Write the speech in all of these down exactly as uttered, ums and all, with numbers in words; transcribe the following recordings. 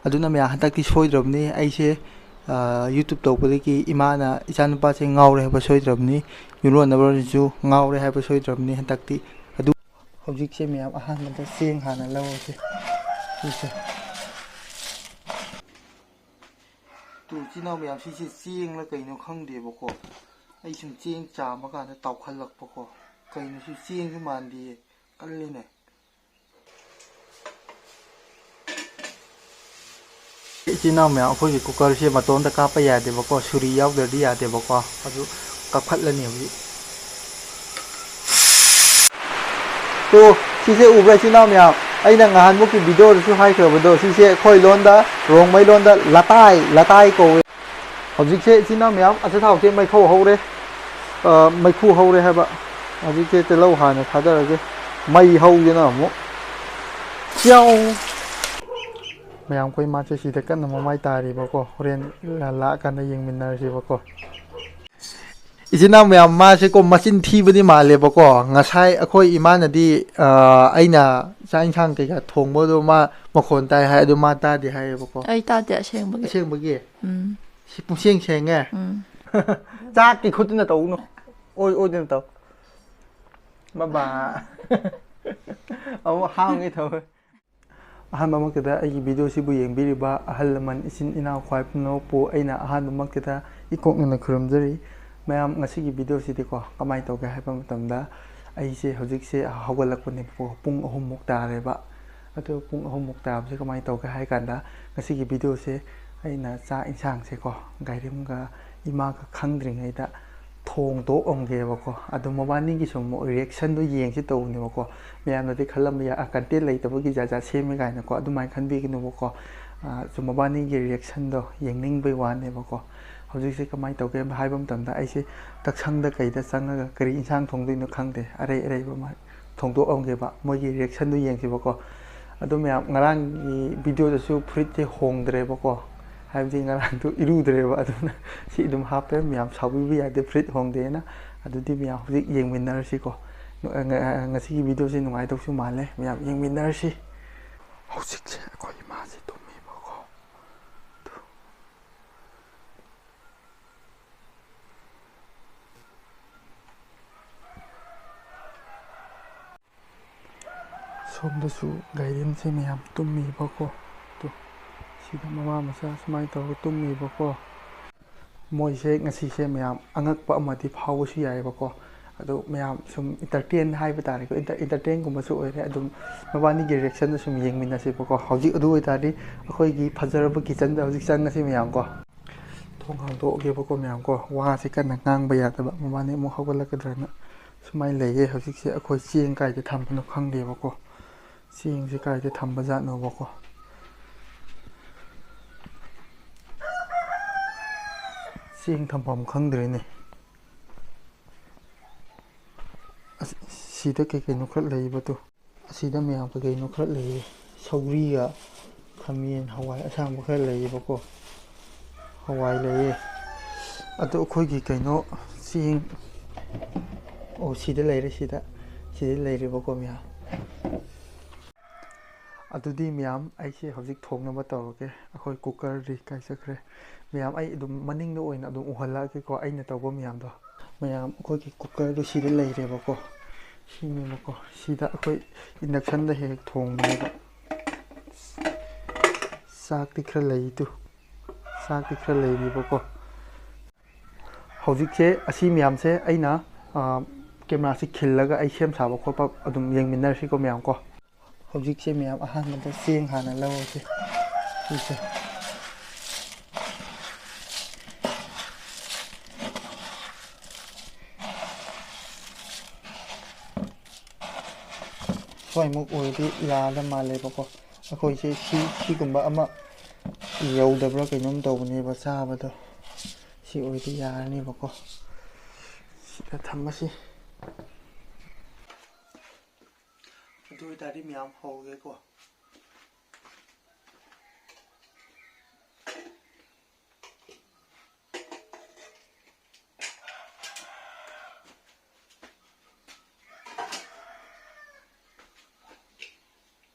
ꯑꯗꯨꯅ ꯃꯌꯥꯝ, ꯍꯟꯗꯛꯇꯤ ꯁꯣꯏꯗ꯭ꯔꯕꯅꯤ꯫ ꯑꯩꯁꯦ, ꯑ, YouTube ꯇꯧꯕꯗꯒꯤ ꯏꯃꯥꯅ ꯏꯆꯥꯅꯨꯄꯥꯁꯦ ꯉꯥꯎꯔꯦ ꯍꯥꯏꯕ ꯁꯣꯏꯗ꯭ꯔꯕꯅꯤ, ꯌꯨꯝꯂꯣꯟꯅꯕꯁꯨ ꯉꯥꯎꯔꯦ ꯍꯥꯏꯕ ꯁꯣꯏꯗ꯭ꯔꯕꯅꯤ ꯍꯟꯗꯛꯇꯤ꯫ ꯑꯗꯨ ꯍꯧꯖꯤꯛꯁꯦ ꯃꯌꯥꯝ, ꯑꯍꯥꯟꯕꯗ ꯆꯦꯡ ꯍꯥꯟꯅ ꯂꯧꯔꯁꯦ꯫ ꯁꯤꯁꯦ꯫ ꯇꯨ, ꯏꯆꯤꯟ ꯏꯅꯥꯎ ꯃꯌꯥꯝ, ꯁꯤꯁꯦ ꯆꯦꯡꯂ ꯀꯩꯅꯣ ꯈꯪꯗꯦꯕꯀꯣ꯫ ꯑꯩ ꯁꯨꯝ ꯆꯦꯡ ꯆꯥꯝꯕ ꯀꯥꯟꯗ ꯇꯥꯎꯈꯠꯂꯛꯄꯀꯣ꯫ ꯀꯩꯅꯣ ꯁꯤ, ꯆꯦꯡꯁꯨ ꯃꯥꯟꯗꯦꯌꯦ꯫ ꯀꯜꯂꯤꯅꯦ꯫ ꯏꯆꯤꯟ ꯏꯅꯥꯎ ꯃꯌꯥꯝ, ꯑꯩꯈꯣꯏꯒꯤ cookerꯁꯦ ꯃꯇꯣꯝꯇ ꯀꯥꯞꯄ ꯌꯥꯗꯦꯕꯀꯣ, ꯁꯨꯔꯤ ꯌꯥꯎꯗ꯭ꯔꯗꯤ ꯌꯥꯗꯦꯕꯀꯣ꯫ ꯑꯗꯨ ꯀꯥꯞꯈꯠꯂꯅꯤ ꯍꯧꯖꯤꯛ꯫ ꯇꯣ, ꯁꯤꯁꯦ ꯎꯕ꯭ꯔꯥ ꯏꯆꯤꯟ ꯏꯅꯥꯎ ꯃꯌꯥꯝ? ꯑꯩꯅ ꯉꯍꯥꯟꯃꯨꯛꯀꯤ videoꯗꯁꯨ ꯍꯥꯏꯈ꯭ꯔꯕꯗꯣ, ꯁꯤꯁꯦ ꯑꯩꯈꯣꯏ ꯂꯣꯟꯗ, ꯔꯣꯡꯃꯩ ꯂꯣꯟꯗ ꯂꯇꯥꯏ, ꯂꯇꯥꯏ ꯀꯧꯋꯦ꯫ ꯍꯧꯖꯤꯛꯁꯦ ꯏꯆꯤꯟ ꯏꯅꯥꯎ ꯃꯌꯥꯝ, ꯑꯆꯥꯊꯥꯎꯁꯦ ꯃꯩꯈꯧ ꯍꯧꯔꯦ꯫ ꯑ, ꯃꯩꯈꯨ ꯍꯧꯔꯦ ꯍꯥꯏꯕ꯫ ꯍꯧꯖꯤꯛꯁꯦ ꯇꯤꯜꯍꯧ ꯍꯥꯟꯅ ꯊꯥꯗꯔꯒꯦ꯫ ꯃꯩ ꯍꯧꯗꯅ ꯑꯃꯨꯛ꯫ ꯆ꯭ꯌꯥꯎ! ꯃꯌꯥꯝ, ꯑꯩꯈꯣꯏ ꯃꯥꯁꯦ ꯁꯤꯗ ꯀꯟꯅ ꯃꯃꯥꯏ ꯇꯥꯔꯤꯕꯀꯣ꯫ ꯍꯣꯔꯦꯟ ꯂꯥꯛꯑꯀꯥꯟꯗ ꯌꯦꯡꯃꯤꯟꯅꯔꯁꯦꯕꯀꯣ꯫ ꯏꯆꯤꯟ ꯏꯅꯥꯎ ꯃꯌꯥꯝ, ꯃꯥꯁꯦꯀꯣ ꯃꯆꯤꯟ ꯊꯤꯕꯗꯤ ꯃꯥꯜꯂꯦꯕꯀꯣ꯫ ꯉꯁꯥꯏ ꯑꯩꯈꯣꯏ ꯏꯃꯥꯅꯗꯤ, ꯑ, ꯑꯩꯅ ꯆꯥꯛ ꯏꯟꯁꯥꯡ ꯀꯩꯀꯥ ꯊꯣꯡꯕꯗꯣ ꯃꯥ ꯃꯈꯣꯟ ꯇꯥꯏ ꯍꯥꯏ, ꯑꯗꯨ ꯃꯥ ꯇꯥꯗꯦ ꯍꯥꯏꯌꯦꯕꯀꯣ꯫ ꯑꯩ ꯇꯥꯗꯦ ꯑꯁꯦꯡꯕꯒꯤ꯫ ꯑꯁꯦꯡꯕꯒꯤ? ꯎꯝ꯫ ꯁꯤ ꯄꯨꯡꯁꯦꯡ ꯁꯦꯡꯉꯦ? ꯎꯝ꯫ ꯆꯥꯛꯀꯤ ꯈꯨꯠꯇꯨꯅ ꯇꯧꯅꯨ꯫ ꯑꯣꯏ, ꯑꯣꯏꯗꯅ ꯇꯧ꯫ ꯕꯕꯥ꯫ ꯑꯃꯨꯛ ꯍꯥꯡꯒꯦ ꯇꯧꯋꯦ꯫ ꯑꯍꯥꯟꯕꯃꯛꯇꯗ ꯑꯩꯒꯤ videoꯁꯤꯕꯨ ꯌꯦꯡꯕꯤꯔꯤꯕ ꯑꯍꯜ ꯂꯃꯟ, ꯏꯆꯤꯟ ꯏꯅꯥꯎ, ꯈ꯭ꯋꯥꯏ ꯄꯨꯝꯅꯃꯛꯄꯨ ꯑꯩꯅ ꯑꯍꯥꯟꯕꯃꯛꯇꯗ ꯏꯀꯣꯛꯅꯅ ꯈꯨꯔꯨꯝꯖꯔꯤ꯫ ꯃꯌꯥꯝ, ꯉꯁꯤꯒꯤ videoꯁꯤꯗꯤꯀꯣ, ꯀꯃꯥꯏꯅ ꯇꯧꯒꯦ ꯍꯥꯏꯕ ꯃꯇꯝꯗ, ꯑꯩꯁꯦ ꯍꯧꯖꯤꯛꯁꯦ ꯍꯧꯒꯠꯂꯛꯄꯅꯦꯕꯀꯣ, ꯄꯨꯡ ꯑꯍꯨꯝꯃꯨꯛ ꯇꯥꯔꯦꯕ꯫ ꯑꯗꯣ ꯄꯨꯡ ꯑꯍꯨꯝꯃꯨꯛ ꯇꯥꯕꯁꯦ ꯀꯃꯥꯏꯅ ꯇꯧꯒꯦ ꯍꯥꯏ ꯀꯥꯟꯗ, ꯉꯁꯤꯒꯤ videoꯁꯦ ꯑꯩꯅ ꯆꯥꯛ ꯏꯟꯁꯥꯡꯁꯦꯀꯣ, ꯒꯥꯏꯔꯤꯝꯒ ꯏꯃꯥꯒ ꯈꯪꯗ꯭ꯔꯤꯉꯩꯗ ꯊꯣꯡꯗꯣꯛꯑꯝꯒꯦꯕꯀꯣ꯫ ꯑꯗꯣ ꯃꯕꯥꯅꯤꯒꯤ ꯁꯨꯝ reactionꯗꯣ ꯌꯦꯡꯁꯤ ꯇꯧꯕꯅꯦꯕꯀꯣ꯫ ꯃꯌꯥꯝꯅꯗꯤ ꯈꯜꯂꯝꯕ ꯌꯥꯏ, "ꯑ, content ꯂꯩꯇꯕꯒꯤ ꯖꯥꯠ ꯖꯥꯠ ꯁꯦꯝꯃꯦ" ꯀꯥꯏꯅꯀꯣ, ꯑꯗꯨꯃꯥꯏꯅ ꯈꯟꯕꯤꯒꯅꯨꯕꯀꯣ꯫ ꯑ, ꯁꯨꯝ ꯃꯕꯥꯅꯤꯒꯤ reactionꯗꯣ ꯌꯦꯡꯅꯤꯡꯕꯩ ꯋꯥꯅꯦꯕꯀꯣ꯫ ꯍꯧꯖꯤꯛꯁꯦ ꯀꯃꯥꯏꯅ ꯇꯧꯒꯦ ꯍꯥꯏꯕ ꯃꯇꯝꯗ, ꯑꯩꯁꯦ ꯆꯥꯛꯁꯪꯗ ꯀꯩꯗ ꯆꯪꯉꯒ ꯀꯔꯤ ꯏꯟꯁꯥꯡ ꯊꯣꯡꯗꯣꯏꯅꯣ ꯈꯪꯗꯦ, ꯑꯔꯩ ꯑꯔꯩꯕ ꯑꯃ ꯊꯣꯡꯗꯣꯛꯑꯝꯒꯦꯕ, ꯃꯣꯏꯒꯤ reactionꯗꯨ ꯌꯦꯡꯁꯤꯕꯀꯣ꯫ ꯑꯗꯣ ꯃꯌꯥꯝ, ꯉꯔꯥꯡꯒꯤ videoꯗꯁꯨ ꯐꯨꯔꯤꯠꯁꯦ ꯍꯣꯡꯗ꯭ꯔꯦꯕꯀꯣ, ꯍꯥꯏꯕꯗꯤ ꯉꯔꯥꯡꯗꯣ ꯏꯔꯨꯗ꯭ꯔꯦꯕ, ꯑꯗꯨꯅ ꯁꯤ ꯑꯗꯨꯝ ꯍꯥꯞꯄꯦ꯫ ꯃꯌꯥꯝ ꯁꯥꯎꯕꯤꯕ ꯌꯥꯗꯦ, ꯐꯨꯔꯤꯠ ꯍꯣꯡꯗꯦꯅ꯫ ꯑꯗꯨꯗꯤ ꯃꯌꯥꯝ ꯍꯧꯖꯤꯛ ꯌꯦꯡꯃꯤꯟꯅꯔꯁꯤꯀꯣ꯫ ꯉ-, ꯉ-, ꯉꯁꯤꯒꯤ videoꯁꯦ ꯅꯨꯡꯉꯥꯏꯗꯧꯁꯨ ꯃꯥꯜꯂꯦ, ꯃꯌꯥꯝ ꯌꯦꯡꯃꯤꯟꯅꯔꯁꯤ꯫ ꯍꯧꯖꯤꯛꯁꯦ ꯑꯩꯈꯣꯏ ꯏꯃꯥꯁꯦ ꯇꯨꯝꯃꯤꯕꯀꯣ꯫ ꯁꯣꯝꯗꯁꯨ ꯒꯥꯏꯗꯦꯟꯁꯦ ꯃꯌꯥꯝ ꯇꯨꯝꯃꯤꯕꯀꯣ꯫ ꯇꯨ, ꯁꯤꯗ ꯃꯃꯥ ꯃꯆꯥ ꯁꯨꯃꯥꯏꯅ ꯇꯧꯔꯒ ꯇꯨꯝꯃꯤꯕꯀꯣ꯫ ꯃꯣꯏꯁꯦ ꯉꯁꯤꯁꯦ ꯃꯌꯥꯝ ꯑꯉꯛꯄ ꯑꯃꯗꯤ ꯐꯥꯎꯕꯁꯨ ꯌꯥꯏꯑꯕꯀꯣ꯫ ꯑꯗꯣ ꯃꯌꯥꯝ ꯁꯨꯝ ꯏꯟꯇꯔꯇꯦꯟ ꯍꯥꯏꯕ ꯇꯥꯔꯦꯀꯣ, ꯏꯟꯇꯔꯇꯦꯟꯒꯨꯝꯕꯁꯨ ꯑꯣꯏꯔꯦ꯫ ꯑꯗꯨꯝ ꯃꯕꯥꯅꯤꯒꯤ ꯔꯤꯌꯦꯛꯁꯟꯗ ꯁꯨꯝ ꯌꯦꯡꯃꯤꯟꯅꯁꯦꯕꯀꯣ꯫ ꯍꯧꯖꯤꯛ ꯑꯗꯨ ꯑꯣꯏꯇꯥꯔꯗꯤ ꯑꯩꯈꯣꯏꯒꯤ ꯐꯖꯔꯕ ꯀꯤꯆꯟꯗ ꯍꯧꯖꯤꯛ ꯆꯪꯉꯁꯤ ꯃꯌꯥꯝ ꯀꯣ꯫ ꯊꯣꯡ ꯍꯥꯡꯗꯣꯛꯑꯒꯦꯕꯀꯣ ꯃꯌꯥꯝ ꯀꯣ꯫ ꯋꯥꯁꯦ ꯀꯟꯅ ꯉꯥꯡꯕ ꯌꯥꯗꯕ, ꯃꯕꯥꯅꯤ ꯑꯃꯨꯛ ꯍꯧꯒꯠꯂꯛꯀꯗ꯭ꯔꯅ꯫ ꯁꯨꯃꯥꯏꯅ ꯂꯩꯌꯦ ꯍꯧꯖꯤꯛꯁꯦ꯫ ꯑꯩꯈꯣꯏ ꯆꯦꯡ ꯀꯥꯏꯗ ꯊꯝꯕꯅꯣ ꯈꯪꯗꯦꯕꯀꯣ꯫ ꯆꯦꯡꯁꯦ ꯀꯥꯏꯗ ꯊꯝꯕ ꯖꯥꯠꯅꯣꯕꯀꯣ꯫ ꯆꯦꯡ ꯊꯝꯐꯝ ꯈꯪꯗ꯭ꯔꯦꯅꯦ꯫ ꯑꯁ, ꯁꯤꯗ ꯀꯩ ꯀꯩꯅꯣ ꯈꯔ ꯂꯩꯕꯗꯣ꯫ ꯑꯁꯤꯗ ꯃꯌꯥꯝ ꯀꯩ ꯀꯩꯅꯣ ꯈꯔ ꯂꯩꯌꯦ꯫ ꯁꯧꯒ꯭ꯔꯤꯒ ꯈꯥꯃꯦꯟ, ꯍꯋꯥꯏ ꯑꯁꯥꯡꯕ ꯈꯔ ꯂꯩꯌꯦꯕꯀꯣ꯫ ꯍꯋꯥꯏ ꯂꯩꯌꯦ꯫ ꯑꯗꯣ ꯑꯩꯈꯣꯏꯒꯤ ꯀꯩꯅꯣ ꯆꯦꯡ, ꯑꯣ, ꯁꯤꯗ ꯂꯩꯔꯦ, ꯁꯤꯗ, ꯁꯤꯗ ꯂꯩꯔꯦꯕꯀꯣ ꯃꯌꯥꯝ꯫ ꯑꯗꯨꯗꯤ ꯃꯌꯥꯝ, ꯑꯩꯁꯦ ꯍꯧꯖꯤꯛ ꯊꯣꯡꯅꯕ ꯇꯧꯔꯒꯦ꯫ ꯑꯩꯈꯣꯏ ꯀꯨꯀꯔꯗꯤ ꯀꯥꯏ ꯆꯠꯈ꯭ꯔꯦ? ꯃꯌꯥꯝ, ꯑꯩ ꯑꯗꯨꯝ ꯃꯅꯤꯡꯗ ꯑꯣꯏꯅ ꯑꯗꯨꯝ ꯎꯍꯜꯂꯛꯑꯒꯦꯀꯣ, ꯑꯩꯅ ꯇꯧꯕ ꯃꯌꯥꯝꯗꯣ꯫ ꯃꯌꯥꯝ, ꯑꯩꯈꯣꯏꯒꯤ ꯀꯨꯀꯔꯗꯣ ꯁꯤꯗ ꯂꯩꯔꯦꯕꯀꯣ꯫ ꯁꯤꯅꯦꯕꯀꯣ꯫ ꯁꯤꯗ ꯑꯩꯈꯣꯏ ꯏꯟꯗꯛꯁꯟꯗ ꯍꯦꯛ ꯍꯦꯛ ꯊꯣꯡꯕꯅꯦꯕ꯫ ꯆꯥꯛꯇꯤ ꯈꯔ ꯂꯩ ꯇꯨ꯫ ꯆꯥꯛꯇꯤ ꯈꯔ ꯂꯩꯔꯤꯕꯀꯣ꯫ ꯍꯧꯖꯤꯛꯁꯦ ꯑꯁꯤ ꯃꯌꯥꯝꯁꯦ ꯑꯩꯅ, ꯑ, ꯀꯦꯃꯦꯔꯥꯁꯦ ꯈꯤꯜꯂꯒ ꯑꯩ ꯁꯦꯝ ꯁꯥꯕ ꯈꯣꯠꯄ ꯑꯗꯨꯝ ꯌꯦꯡꯃꯤꯟꯅꯔꯁꯤꯀꯣ ꯃꯌꯥꯝ ꯀꯣ꯫ ꯍꯧꯖꯤꯛꯁꯦ ꯃꯌꯥꯝ ꯑꯍꯥꯟꯕꯗ ꯆꯦꯡ ꯍꯥꯟꯅ ꯂꯧꯔꯁꯦ꯫ ꯁꯤꯁꯦ꯫ ꯁ꯭ꯋꯥꯏꯃꯨꯛ ꯑꯣꯏꯔꯗꯤ ꯌꯥꯗ ꯃꯥꯜꯂꯦꯕꯀꯣ꯫ ꯑꯩꯈꯣꯏꯁꯦ ꯁꯤ, ꯁꯤꯒꯨꯝꯕ ꯑꯃ ꯌꯧꯗꯕ꯭ꯔꯥ ꯀꯩꯅꯣꯝ ꯇꯧꯕꯅꯦꯕ ꯆꯥꯕꯗꯣ꯫ ꯁꯤ ꯑꯣꯏꯔꯗꯤ ꯌꯥꯔꯅꯦꯕꯀꯣ꯫ ꯁꯤꯗ ꯊꯝꯃꯁꯤ꯫ ꯑꯗꯨ ꯑꯣꯏꯇꯥꯔꯗꯤ ꯃꯌꯥꯝ ꯍꯧꯔꯒꯦꯀꯣ꯫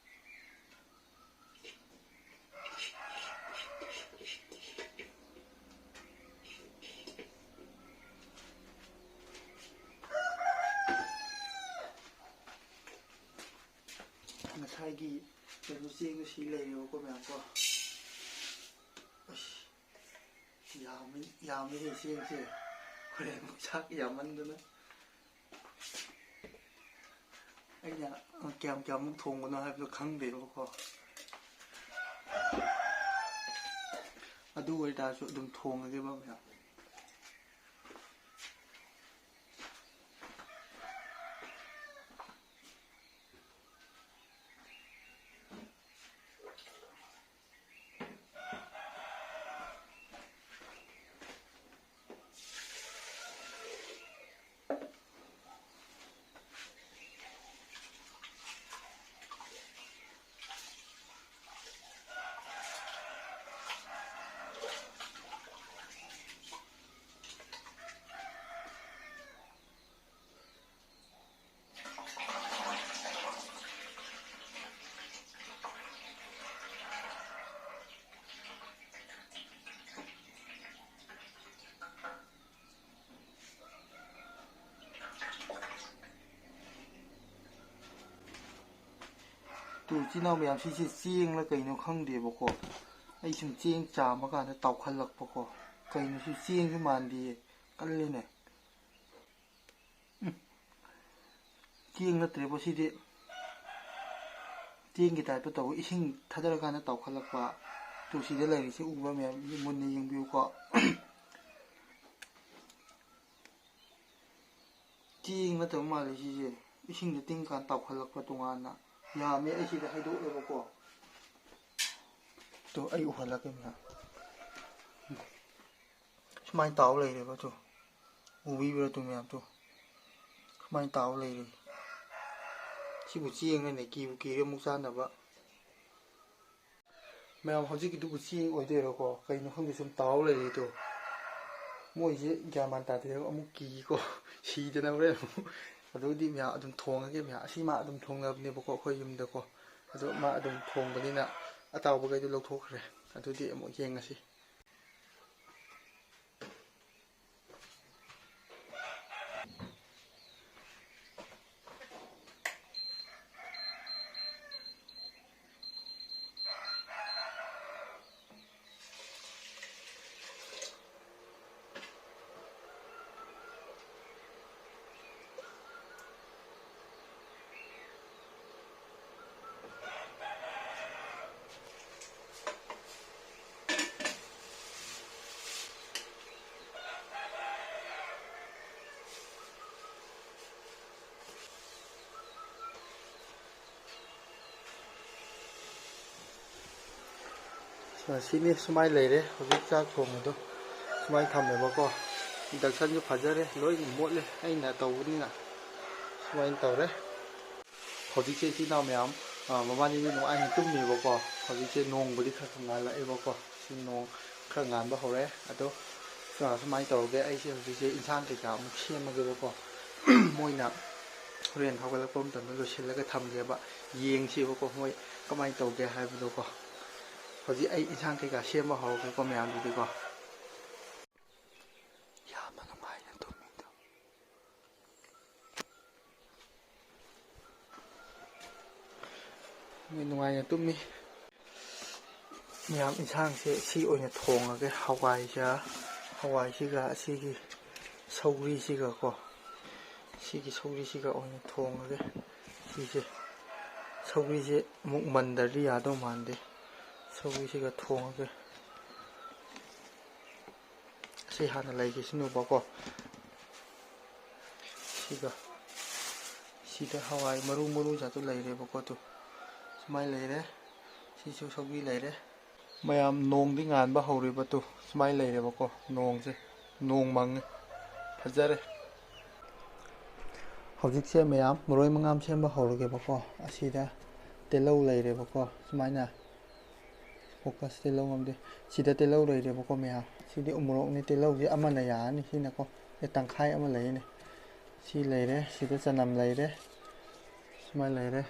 ꯑꯩꯒꯤ ꯀꯩꯅꯣ ꯆꯦꯡꯗꯣ ꯁꯤ ꯂꯩꯔꯦꯕꯀꯣ ꯃꯌꯥꯝ ꯀꯣ꯫ ꯑꯁ, ꯌꯥꯝꯃꯤ, ꯌꯥꯝꯃꯤꯍꯦ ꯆꯦꯡꯁꯦ꯫ ꯍꯣꯔꯦꯟ ꯑꯃꯨꯛ ꯆꯥꯛ ꯌꯥꯝꯃꯟꯗꯅ꯫ ꯑꯩꯅ ꯀꯌꯥꯝ ꯀꯌꯥꯃꯨꯛ ꯊꯣꯡꯕꯅꯣ ꯍꯥꯏꯕꯗꯣ ꯈꯪꯗꯦꯕꯀꯣ꯫ ꯑꯗꯨ ꯑꯣꯏꯇꯥꯔꯁꯨ ꯑꯗꯨꯝ ꯊꯣꯡꯉꯒꯦꯕ ꯃꯌꯥꯝ꯫ ꯇꯨ, ꯏꯆꯤꯟ ꯏꯅꯥꯎ ꯃꯌꯥꯝ, ꯁꯤꯁꯦ ꯆꯦꯡꯂ ꯀꯩꯅꯣ ꯈꯪꯗꯦꯕꯀꯣ꯫ ꯑꯩ ꯁꯨꯝ ꯆꯦꯡ ꯆꯥꯝꯕ ꯀꯥꯟꯗ ꯇꯥꯎꯈꯠꯂꯛꯄꯀꯣ꯫ ꯀꯩꯅꯣ ꯁꯤ ꯆꯦꯡꯁꯨ ꯃꯥꯟꯗꯦꯌꯦ, ꯀꯜꯂꯤꯅꯦ꯫ ꯎꯝ꯫ ꯆꯦꯡ ꯅꯠꯇ꯭ꯔꯦꯕꯣ ꯁꯤꯗꯤ꯫ ꯆꯦꯡꯒꯤ ꯇꯥꯏꯞꯇ ꯇꯧꯕ, ꯏꯁꯤꯡ ꯊꯥꯗꯔꯀꯥꯟꯗ ꯇꯥꯎꯈꯠꯂꯛꯄ꯫ ꯇꯨ, ꯁꯤꯗ ꯂꯩꯔꯤꯁꯦ ꯎꯕ꯭ꯔꯥ ꯃꯌꯥꯝ? ꯃꯨꯟꯅ ꯌꯦꯡꯕꯤꯌꯨꯀꯣ꯫ ꯆꯦꯡ ꯅꯠꯇꯕ ꯃꯥꯜꯂꯦ ꯁꯤꯁꯦ꯫ ꯏꯁꯤꯡꯗ ꯇꯤꯡꯀꯥꯟꯗ ꯇꯥꯎꯈꯠꯂꯛꯄ ꯇꯣꯉꯥꯟꯅ꯫ ꯌꯥꯝꯃꯦ, ꯑꯩ ꯁꯤꯗ ꯍꯩꯗꯣꯛꯑꯦꯕꯀꯣ꯫ ꯇꯨ, ꯑꯩ ꯎꯍꯜꯂꯛꯀꯦ ꯃꯌꯥꯝ꯫ ꯁꯨꯃꯥꯏꯅ ꯇꯥꯎ ꯂꯩꯔꯦꯕ ꯇꯨ꯫ ꯎꯕꯤꯕ꯭ꯔꯥ ꯇꯨ ꯃꯌꯥꯝ ꯇꯨ? ꯁꯨꯃꯥꯏꯅ ꯇꯥꯎ ꯂꯩꯔꯦ꯫ ꯁꯤꯕꯨ ꯆꯦꯡꯅꯅꯦ, ꯀꯤꯕꯨ ꯀꯤꯔꯦ ꯑꯃꯨꯛ ꯆꯥꯅꯕ꯫ ꯃꯌꯥꯝ, ꯍꯧꯖꯤꯛꯀꯤꯗꯨꯕꯨ ꯆꯦꯡ ꯑꯣꯏꯗꯣꯏꯔꯣꯀꯣ? ꯀꯩꯅꯣ ꯈꯪꯗꯦ, ꯁꯨꯝ ꯇꯥꯎ ꯂꯩꯔꯦ ꯇꯨ꯫ ꯃꯣꯏꯁꯦ ꯒ꯭ꯌꯥꯟ ꯃꯥꯟ ꯇꯥꯗꯦ, ꯑꯃꯨꯛ ꯀꯤꯀꯣ꯫ ꯁꯤꯗꯅ ꯍꯣꯔꯦꯟ ꯑꯃꯨꯛ꯫ ꯑꯗꯨꯗꯤ ꯃꯌꯥꯝ ꯑꯗꯨꯝ ꯊꯣꯡꯉꯒꯦ ꯃꯌꯥꯝ꯫ ꯑꯁꯤ ꯃꯥ ꯑꯗꯨꯝ ꯊꯣꯡꯅꯕꯅꯦꯕꯀꯣ ꯑꯩꯈꯣꯏ ꯌꯨꯝꯗꯀꯣ꯫ ꯑꯗꯣ ꯃꯥ ꯑꯗꯨꯝ ꯊꯣꯡꯕꯅꯤꯅ ꯑꯇꯥꯎꯕꯈꯩꯗꯣ ꯂꯧꯊꯣꯛꯈ꯭ꯔꯦ꯫ ꯑꯗꯨꯗꯤ ꯑꯃꯨꯛ ꯌꯦꯡꯉꯁꯤ꯫ ꯑ, ꯁꯤꯅꯤ ꯁꯨꯃꯥꯏꯅ ꯂꯩꯔꯦ꯫ ꯍꯧꯖꯤꯛ ꯆꯥꯛ ꯊꯣꯡꯕꯗꯣ ꯁꯨꯃꯥꯏꯅ ꯊꯝꯃꯦꯕꯀꯣ꯫ ꯏꯟꯗꯛꯁꯟꯁꯨ ꯐꯖꯔꯦ, ꯂꯣꯏ ꯃꯣꯠꯂꯦ ꯑꯩꯅ ꯇꯧꯕꯅꯤꯅ꯫ ꯁꯨꯃꯥꯏꯅ ꯇꯧꯔꯦ꯫ ꯍꯧꯖꯤꯛꯁꯦ ꯏꯆꯤꯟ ꯏꯅꯥꯎ ꯃꯌꯥꯝ, ꯑ, ꯃꯕꯥꯅꯤꯗꯤ ꯅꯨꯡꯉꯥꯏꯅ ꯇꯨꯝꯃꯤꯕꯀꯣ꯫ ꯍꯧꯖꯤꯛꯁꯦ ꯅꯣꯡꯕꯨꯗꯤ ꯈꯔ ꯈꯔ ꯉꯥꯜꯂꯛꯑꯦꯕꯀꯣ꯫ ꯁꯤ ꯅꯣꯡ ꯈꯔ ꯉꯥꯟꯕ ꯍꯧꯔꯦ꯫ ꯑꯗꯣ, ꯑ, ꯁꯨꯃꯥꯏꯅ ꯇꯧꯔꯒꯦ, ꯑꯩꯁꯦ ꯍꯧꯖꯤꯛꯁꯦ ꯏꯟꯁꯥꯡ ꯀꯩꯀꯥ ꯑꯃꯨꯛ ꯁꯦꯝꯃꯒꯦꯕꯀꯣ꯫ ꯃꯣꯏꯅ ꯍꯣꯔꯦꯟ ꯍꯧꯒꯠꯂꯛꯄ ꯃꯇꯝꯗ ꯂꯣꯏꯁꯤꯜꯂꯒ ꯊꯝꯒꯦꯕ꯫ ꯌꯦꯡꯁꯤꯕꯀꯣ ꯃꯣꯏ ꯀꯃꯥꯏꯅ ꯇꯧꯒꯦ ꯍꯥꯏꯕꯗꯣꯀꯣ꯫ ꯍꯧꯖꯤꯛ ꯑꯩ ꯏꯟꯁꯥꯡ ꯀꯩꯀꯥ ꯁꯦꯝꯕ ꯍꯧꯔꯒꯦꯀꯣ ꯃꯌꯥꯝꯗꯨꯗꯤꯀꯣ꯫ ꯌꯥꯝꯅ ꯅꯨꯡꯉꯥꯏꯅ ꯇꯨꯝꯃꯤꯗꯣ꯫ ꯃꯤ ꯅꯨꯡꯉꯥꯏꯅ ꯇꯨꯝꯃꯤ꯫ ꯃꯌꯥꯝ ꯏꯟꯁꯥꯡꯁꯦ ꯁꯤ ꯑꯣꯏꯅ ꯊꯣꯡꯉꯒꯦ꯫ ꯍꯋꯥꯏꯒ, ꯍꯋꯥꯏꯁꯤꯒ ꯑꯁꯤꯒꯤ ꯁꯧꯒ꯭ꯔꯤꯁꯤꯒꯀꯣ, ꯁꯤꯒꯤ ꯁꯧꯒ꯭ꯔꯤꯁꯤꯒ ꯑꯣꯏꯅ ꯊꯣꯡꯉꯒꯦ꯫ ꯁꯤꯁꯦ, ꯁꯧꯒ꯭ꯔꯤꯁꯦ ꯑꯃꯨꯛ ꯃꯟꯗ꯭ꯔꯗꯤ ꯌꯥꯗꯧ ꯃꯥꯟꯗꯦ꯫ ꯁꯧꯒ꯭ꯔꯤꯁꯤꯒ ꯊꯣꯡꯉꯒꯦ꯫ ꯁꯤ ꯍꯥꯟꯅ ꯂꯩꯈꯤꯁꯅꯨꯕꯀꯣ꯫ ꯁꯤꯒ, ꯁꯤꯗ ꯍꯋꯥꯏ ꯃꯔꯨ ꯃꯔꯨ ꯖꯥꯠꯇꯨ ꯂꯩꯔꯦꯕꯀꯣ꯫ ꯇꯨ ꯁꯨꯃꯥꯏꯅ ꯂꯩꯔꯦ꯫ ꯁꯤꯁꯨ ꯁꯧꯒ꯭ꯔꯤ ꯂꯩꯔꯦ꯫ ꯃꯌꯥꯝ, ꯅꯣꯡꯗꯤ ꯉꯥꯟꯕ ꯍꯧꯔꯦꯕ꯫ ꯇꯨ ꯁꯨꯃꯥꯏꯅ ꯂꯩꯔꯦꯕꯀꯣ꯫ ꯅꯣꯡꯁꯦ, ꯅꯣꯡ ꯃꯪꯉꯦ꯫ ꯐꯖꯔꯦ꯫ ꯍꯧꯖꯤꯛꯁꯦ ꯃꯌꯥꯝ ꯃꯔꯣꯏ ꯃꯉꯥꯝ ꯁꯦꯝꯕ ꯍꯧꯔꯒꯦꯕꯀꯣ꯫ ꯑꯁꯤꯗ ꯇꯤꯜꯍꯧ ꯂꯩꯔꯦꯕꯀꯣ꯫ ꯁꯨꯃꯥꯏꯅ ꯐꯣꯀꯁ ꯇꯤꯜꯍꯧ ꯉꯝꯗꯦ꯫ ꯁꯤꯗ ꯇꯤꯜꯍꯧ ꯂꯩꯔꯦꯕꯀꯣ ꯃꯌꯥꯝ꯫ ꯁꯤꯗꯤ ꯎꯃꯣꯔꯣꯛꯅꯤ, ꯇꯤꯜꯍꯧꯁꯦ ꯑꯃꯅ ꯌꯥꯔꯅꯤ ꯁꯤꯅꯀꯣ꯫ ꯑꯦ, ꯇꯪꯈꯥꯏ ꯑꯃ ꯂꯩꯔꯤꯅꯦ꯫ ꯁꯤ ꯂꯩꯔꯦ, ꯁꯤꯗ ꯆꯅꯝ ꯂꯩꯔꯦ, ꯁꯨꯃꯥꯏꯅ ꯂꯩꯔꯦ꯫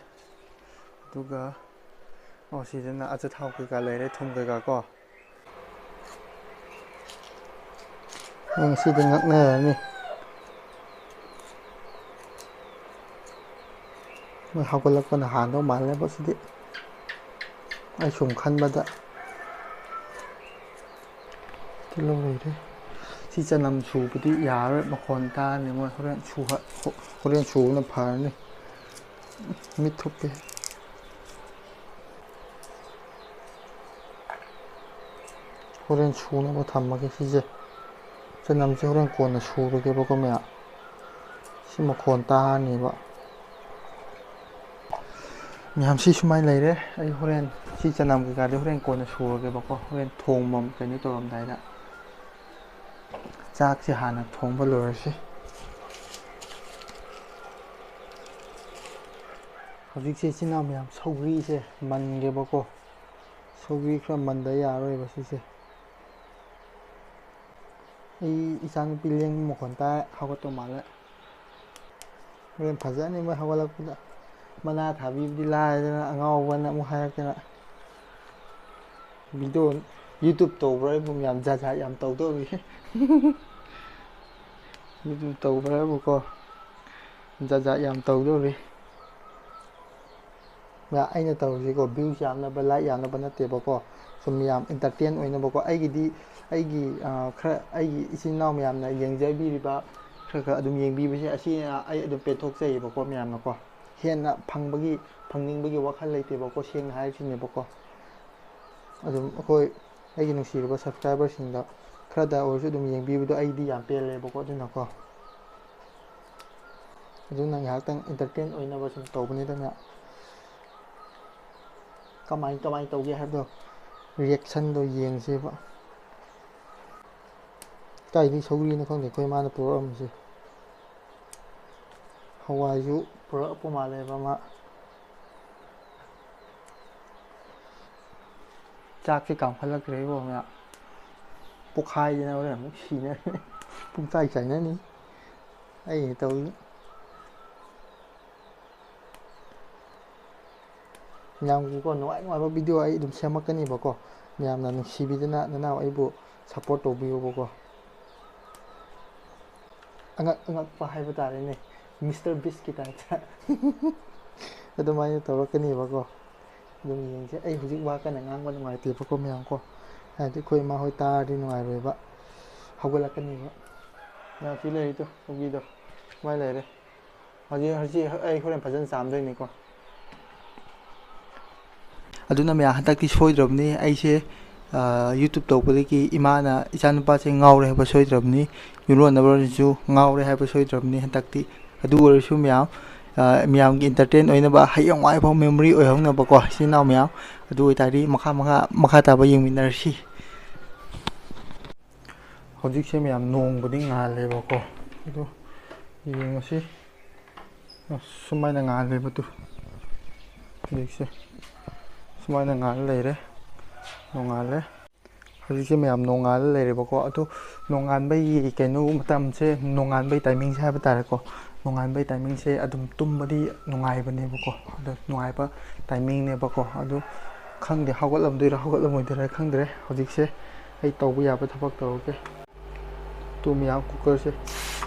ꯑꯗꯨꯒ, ꯑꯣ, ꯁꯤꯗꯅ ꯑꯆꯥꯊꯥꯎ ꯀꯩꯀꯥ ꯂꯩꯔꯦ, ꯊꯨꯝ ꯀꯩꯀꯥ ꯀꯣ꯫ ꯃꯣꯏ ꯉꯁꯤꯗꯤ ꯉꯛꯅꯔꯅꯤ꯫ ꯃꯣꯏ ꯍꯧꯒꯠꯂꯛꯄꯅ ꯍꯥꯟꯗꯧ ꯃꯥꯜꯂꯦꯕ ꯁꯤꯗꯤ꯫ ꯑꯩ ꯁꯨꯝ ꯈꯟꯕꯗ꯫ ꯇꯤꯜꯍꯧ ꯂꯩꯔꯦ꯫ ꯁꯤ ꯆꯅꯝ ꯁꯨꯕꯗꯤ ꯌꯥꯔꯔꯣꯏ, ꯃꯈꯣꯟ ꯇꯥꯔꯅꯤ ꯃꯣꯏ꯫ ꯍꯣꯔꯦꯟ ꯁꯨꯍ-, ꯍꯣ-, ꯍꯣꯔꯦꯟ ꯁꯨꯕꯅ ꯐꯔꯅꯤ꯫ ꯃꯤꯠ ꯊꯨꯞꯄꯦ꯫ ꯍꯣꯔꯦꯟ ꯁꯨꯅꯕ ꯊꯝꯃꯒꯦ ꯁꯤꯁꯦ꯫ ꯆꯅꯝꯁꯦ ꯍꯣꯔꯦꯟ ꯀꯣꯟꯅ ꯁꯨꯔꯒꯦꯕꯀꯣ ꯃꯌꯥꯝ꯫ ꯁꯤ ꯃꯈꯣꯟ ꯇꯥꯔꯅꯦꯕ꯫ ꯃꯌꯥꯝ, ꯁꯤ ꯁꯨꯃꯥꯏꯅ ꯂꯩꯔꯦ꯫ ꯑꯩ ꯍꯣꯔꯦꯟ ꯁꯤ ꯆꯅꯝ ꯀꯩꯀꯥꯗꯤ ꯍꯣꯔꯦꯟ ꯀꯣꯟꯅ ꯁꯨꯔꯒꯦꯕꯀꯣ, ꯍꯣꯔꯦꯟ ꯊꯣꯡꯕ ꯀꯩꯅꯣ ꯇꯧꯔꯝꯗꯥꯏꯗ꯫ ꯆꯥꯛꯁꯦ ꯍꯥꯟꯅ ꯊꯣꯡꯕ ꯂꯣꯏꯔꯁꯤ꯫ ꯍꯧꯖꯤꯛꯁꯦ ꯏꯆꯤꯟ ꯏꯅꯥꯎ ꯃꯌꯥꯝ ꯁꯧꯒ꯭ꯔꯤꯁꯦ ꯃꯟꯒꯦꯕꯀꯣ꯫ ꯁꯧꯒ꯭ꯔꯤ ꯈꯔ ꯃꯟꯗ ꯌꯥꯔꯣꯏꯕ ꯁꯤꯁꯦ꯫ ꯑꯩ ꯏꯆꯥꯅꯨꯄꯤ ꯂꯦꯡꯕ ꯃꯈꯣꯟ ꯇꯥꯏ, ꯍꯧꯒꯠꯇꯧ ꯃꯥꯜꯂꯦ꯫ ꯍꯣꯔꯦꯟ ꯐꯖꯅꯤ ꯃꯣꯏ ꯍꯧꯒꯠꯂꯛꯄꯗ꯫ ꯃꯅꯥ ꯊꯥꯕꯤꯕꯗꯤ ꯂꯥꯏꯗꯅ, ꯑꯉꯥꯎꯕꯅ ꯑꯃꯨꯛ ꯍꯥꯏꯔꯛꯇꯅ꯫ ꯚꯤꯗꯤꯑꯣ, YouTube ꯇꯧꯕ꯭ꯔꯥ ꯍꯥꯏꯕꯨ ꯌꯥꯝ ꯖꯥꯠ ꯖꯥꯠ ꯌꯥꯝ ꯇꯧꯗꯧꯔꯤ꯫ YouTube ꯇꯧꯕ꯭ꯔꯥ ꯍꯥꯏꯕꯨꯀꯣ, ꯖꯥꯠ ꯖꯥꯠ ꯌꯥꯝ ꯇꯧꯗꯧꯔꯤ꯫ ꯌꯥ, ꯑꯩꯅ ꯇꯧꯔꯤꯁꯤꯀꯣ, views ꯌꯥꯝꯅꯕ, like ꯌꯥꯝꯅꯕ ꯅꯠꯇꯦꯕꯀꯣ, ꯁꯨꯝ ꯃꯌꯥꯝ entertain ꯑꯣꯏꯅꯕꯀꯣ꯫ ꯑꯩꯒꯤꯗꯤ, ꯑꯩꯒꯤ, ꯑ, ꯈꯔ, ꯑꯩꯒꯤ ꯏꯆꯤꯟ ꯏꯅꯥꯎ ꯃꯌꯥꯝꯅ ꯌꯦꯡꯖꯕꯤꯔꯤꯕ, ꯈꯔ ꯈꯔ ꯑꯗꯨꯝ ꯌꯦꯡꯕꯤꯕꯁꯦ, ꯑꯁꯤꯅ ꯑꯩ ꯑꯗꯨꯝ ꯄꯦꯟꯊꯣꯛꯆꯩꯌꯦꯕꯀꯣ ꯃꯌꯥꯝꯅꯀꯣ꯫ ꯍꯦꯟꯅ ꯐꯪꯕꯒꯤ, ꯐꯪꯅꯤꯡꯕꯒꯤ ꯋꯥꯈꯜ ꯂꯩꯇꯦꯕꯀꯣ, ꯁꯦꯡꯅ ꯍꯥꯏꯔꯤꯁꯤꯅꯦꯕꯀꯣ꯫ ꯑꯗꯨꯝ ꯑꯩꯈꯣꯏ, ꯑꯩꯒꯤ ꯅꯨꯡꯁꯤꯔꯕ subscriberꯁꯤꯡꯗ ꯈꯔꯗ ꯑꯣꯏꯔꯁꯨ ꯑꯗꯨꯝ ꯌꯦꯡꯕꯤꯕꯗꯣ ꯑꯩꯗꯤ ꯌꯥꯝ ꯄꯦꯜꯂꯦꯕꯀꯣ꯫ ꯑꯗꯨꯅꯀꯣ, ꯑꯗꯨꯅ ꯉꯥꯏꯍꯥꯛꯇꯪ entertain ꯑꯣꯏꯅꯕ ꯁꯨꯝ ꯇꯧꯕꯅꯤꯗꯅ꯫ ꯀꯃꯥꯏ, ꯀꯃꯥꯏ ꯇꯧꯒꯦ ꯍꯥꯏꯕꯗꯣ, reactionꯗꯣ ꯌꯦꯡꯁꯦꯕ꯫ ꯀꯥꯏꯗꯩ ꯁꯧꯒ꯭ꯔꯤꯅꯣ ꯈꯪꯗꯦ ꯑꯩꯈꯣꯏ ꯃꯥꯅ ꯄꯨꯔꯛꯑꯝꯃꯤꯁꯦ꯫ ꯍꯋꯥꯏꯁꯨ ꯄꯨꯔꯛꯄ ꯃꯥꯜꯂꯦꯕ ꯃꯥ꯫ ꯆꯥꯛꯁꯦ ꯀꯥꯝꯈꯠꯂꯛꯇ꯭ꯔꯦ ꯏꯕꯣ ꯃꯌꯥꯝ꯫ ꯄꯣꯛꯈꯥꯏꯗꯅ ꯍꯣꯔꯦꯟ ꯑꯃꯨꯛ ꯁꯤꯅ ꯄꯨꯡꯆꯥꯏ ꯆꯥꯏꯅꯅꯤ꯫ ꯑꯩ ꯇꯧꯔꯤ꯫ ꯃꯌꯥꯝꯒꯤꯀꯣ ꯅꯨꯡꯉꯥꯏ ꯅꯨꯡꯉꯥꯏꯕ video ꯑꯩ ꯑꯗꯨꯝ ꯁꯦꯝꯃꯛꯀꯅꯦꯕꯀꯣ꯫ ꯃꯌꯥꯝꯅ ꯅꯨꯡꯁꯤꯕꯤꯗꯅ ꯅꯅꯥꯎ ꯑꯩꯕꯨ support ꯇꯧꯕꯤꯌꯣꯕꯀꯣ꯫ ꯑꯉꯛ ꯑꯉꯛꯄ ꯍꯥꯏꯕ ꯇꯥꯔꯦꯅꯦ, Mister Beastꯀꯤ typeꯇ꯫ ꯑꯗꯨꯃꯥꯏꯅ ꯇꯧꯔꯛꯀꯅꯦꯕꯀꯣ꯫ ꯑꯗꯨꯝ ꯌꯦꯡꯁꯦ꯫ ꯑꯩ ꯍꯧꯖꯤꯛ ꯋꯥ ꯀꯟꯅ ꯉꯥꯡꯕ ꯅꯨꯡꯉꯥꯏꯇꯦꯕꯀꯣ ꯃꯌꯥꯝ ꯀꯣ, ꯍꯥꯏꯗꯤ ꯑꯩꯈꯣꯏ ꯏꯃꯥ ꯍꯣꯏ ꯇꯥꯔꯗꯤ ꯅꯨꯡꯉꯥꯏꯔꯣꯏꯕ, ꯍꯧꯒꯠꯂꯛꯀꯅꯦꯕ꯫ ꯃꯌꯥꯝ ꯁꯤ ꯂꯩꯔꯤꯗꯣ, ꯀꯨꯀꯤꯗꯣ ꯁꯨꯃꯥꯏꯅ ꯂꯩꯔꯦ꯫ ꯍꯧꯖꯤꯛ, ꯍꯧꯖꯤꯛ ꯑꯩ ꯍꯣꯔꯦꯟ ꯐꯖꯅ ꯆꯥꯝꯗꯣꯏꯅꯤꯀꯣ꯫ ꯑꯗꯨꯅ ꯃꯌꯥꯝ ꯍꯟꯗꯛꯇꯤ ꯁꯣꯏꯗ꯭ꯔꯕꯅꯤ ꯑꯩꯁꯦ, ꯑ, YouTube ꯇꯧꯕꯗꯒꯤ ꯏꯃꯥꯅ ꯏꯆꯥꯅꯨꯄꯥꯁꯦ ꯉꯥꯎꯔꯦ ꯍꯥꯏꯕ ꯁꯣꯏꯗ꯭ꯔꯕꯅꯤ, ꯌꯨꯝꯂꯣꯟꯅꯕꯁꯨ ꯉꯥꯎꯔꯦ ꯍꯥꯏꯕ ꯁꯣꯏꯗ꯭ꯔꯕꯅꯤ ꯍꯟꯗꯛꯇꯤ꯫ ꯑꯗꯨ ꯑꯣꯏꯔꯁꯨ ꯃꯌꯥꯝ, ꯑ, ꯃꯌꯥꯝꯒꯤ entertain ꯑꯣꯏꯅꯕ, ꯍꯌꯦꯡꯋꯥꯏꯐꯥꯎ memory ꯑꯣꯏꯍꯧꯅꯕꯀꯣ, ꯏꯆꯤꯟ ꯏꯅꯥꯎ ꯃꯌꯥꯝ꯫ ꯑꯗꯨ ꯑꯣꯏꯇꯥꯔꯗꯤ ꯃꯈꯥ, ꯃꯈꯥ, ꯃꯈꯥ ꯇꯥꯕ ꯌꯦꯡꯃꯤꯟꯅꯔꯁꯤ꯫ ꯍꯧꯖꯤꯛꯁꯦ ꯃꯌꯥꯝ ꯅꯣꯡꯕꯨꯗꯤ ꯉꯥꯜꯂꯦꯕꯀꯣ, ꯑꯗꯣ ꯌꯦꯡꯉꯁꯤ꯫ ꯑꯁ, ꯁꯨꯃꯥꯏꯅ ꯉꯥꯜꯂꯦꯕ ꯇꯨ꯫ ꯍꯧꯖꯤꯛꯁꯦ ꯁꯨꯃꯥꯏꯅ ꯉꯥꯜꯂ ꯂꯩꯔꯦ, ꯅꯣꯡꯉꯥꯜꯂꯦ꯫ ꯍꯧꯖꯤꯛꯁꯦ ꯃꯌꯥꯝ ꯅꯣꯡꯉꯥꯜꯂ ꯂꯩꯔꯦꯕꯀꯣ꯫ ꯑꯗꯣ ꯅꯣꯡꯉꯥꯟꯕꯒꯤ ꯀꯩꯅꯣ ꯃꯇꯝꯁꯦ, ꯅꯣꯡꯉꯥꯟꯕꯒꯤ timingꯁꯦ ꯍꯥꯏꯕ ꯇꯥꯔꯦꯀꯣ, ꯅꯣꯡꯉꯥꯟꯕꯒꯤ timingꯁꯦ ꯑꯗꯨꯝ ꯇꯨꯝꯕꯗꯤ ꯅꯨꯡꯉꯥꯏꯕꯅꯦꯕꯀꯣ꯫ ꯑꯗꯣ ꯅꯨꯡꯉꯥꯏꯕ timingꯅꯦꯕꯀꯣ꯫ ꯑꯗꯨ ꯈꯪꯗꯦ, ꯍꯧꯒꯠꯂꯝꯗꯣꯏꯔꯥ ꯍꯧꯒꯠꯂꯝꯃꯣꯏꯗꯣꯏꯔꯥ ꯈꯪꯗ꯭ꯔꯦ꯫ ꯍꯧꯖꯤꯛꯁꯦ ꯑꯩ ꯇꯧꯕ ꯌꯥꯕ ꯊꯕꯛ ꯇꯧꯔꯒꯦ꯫ ꯇꯨ ꯃꯌꯥꯝ, cookerꯁꯦ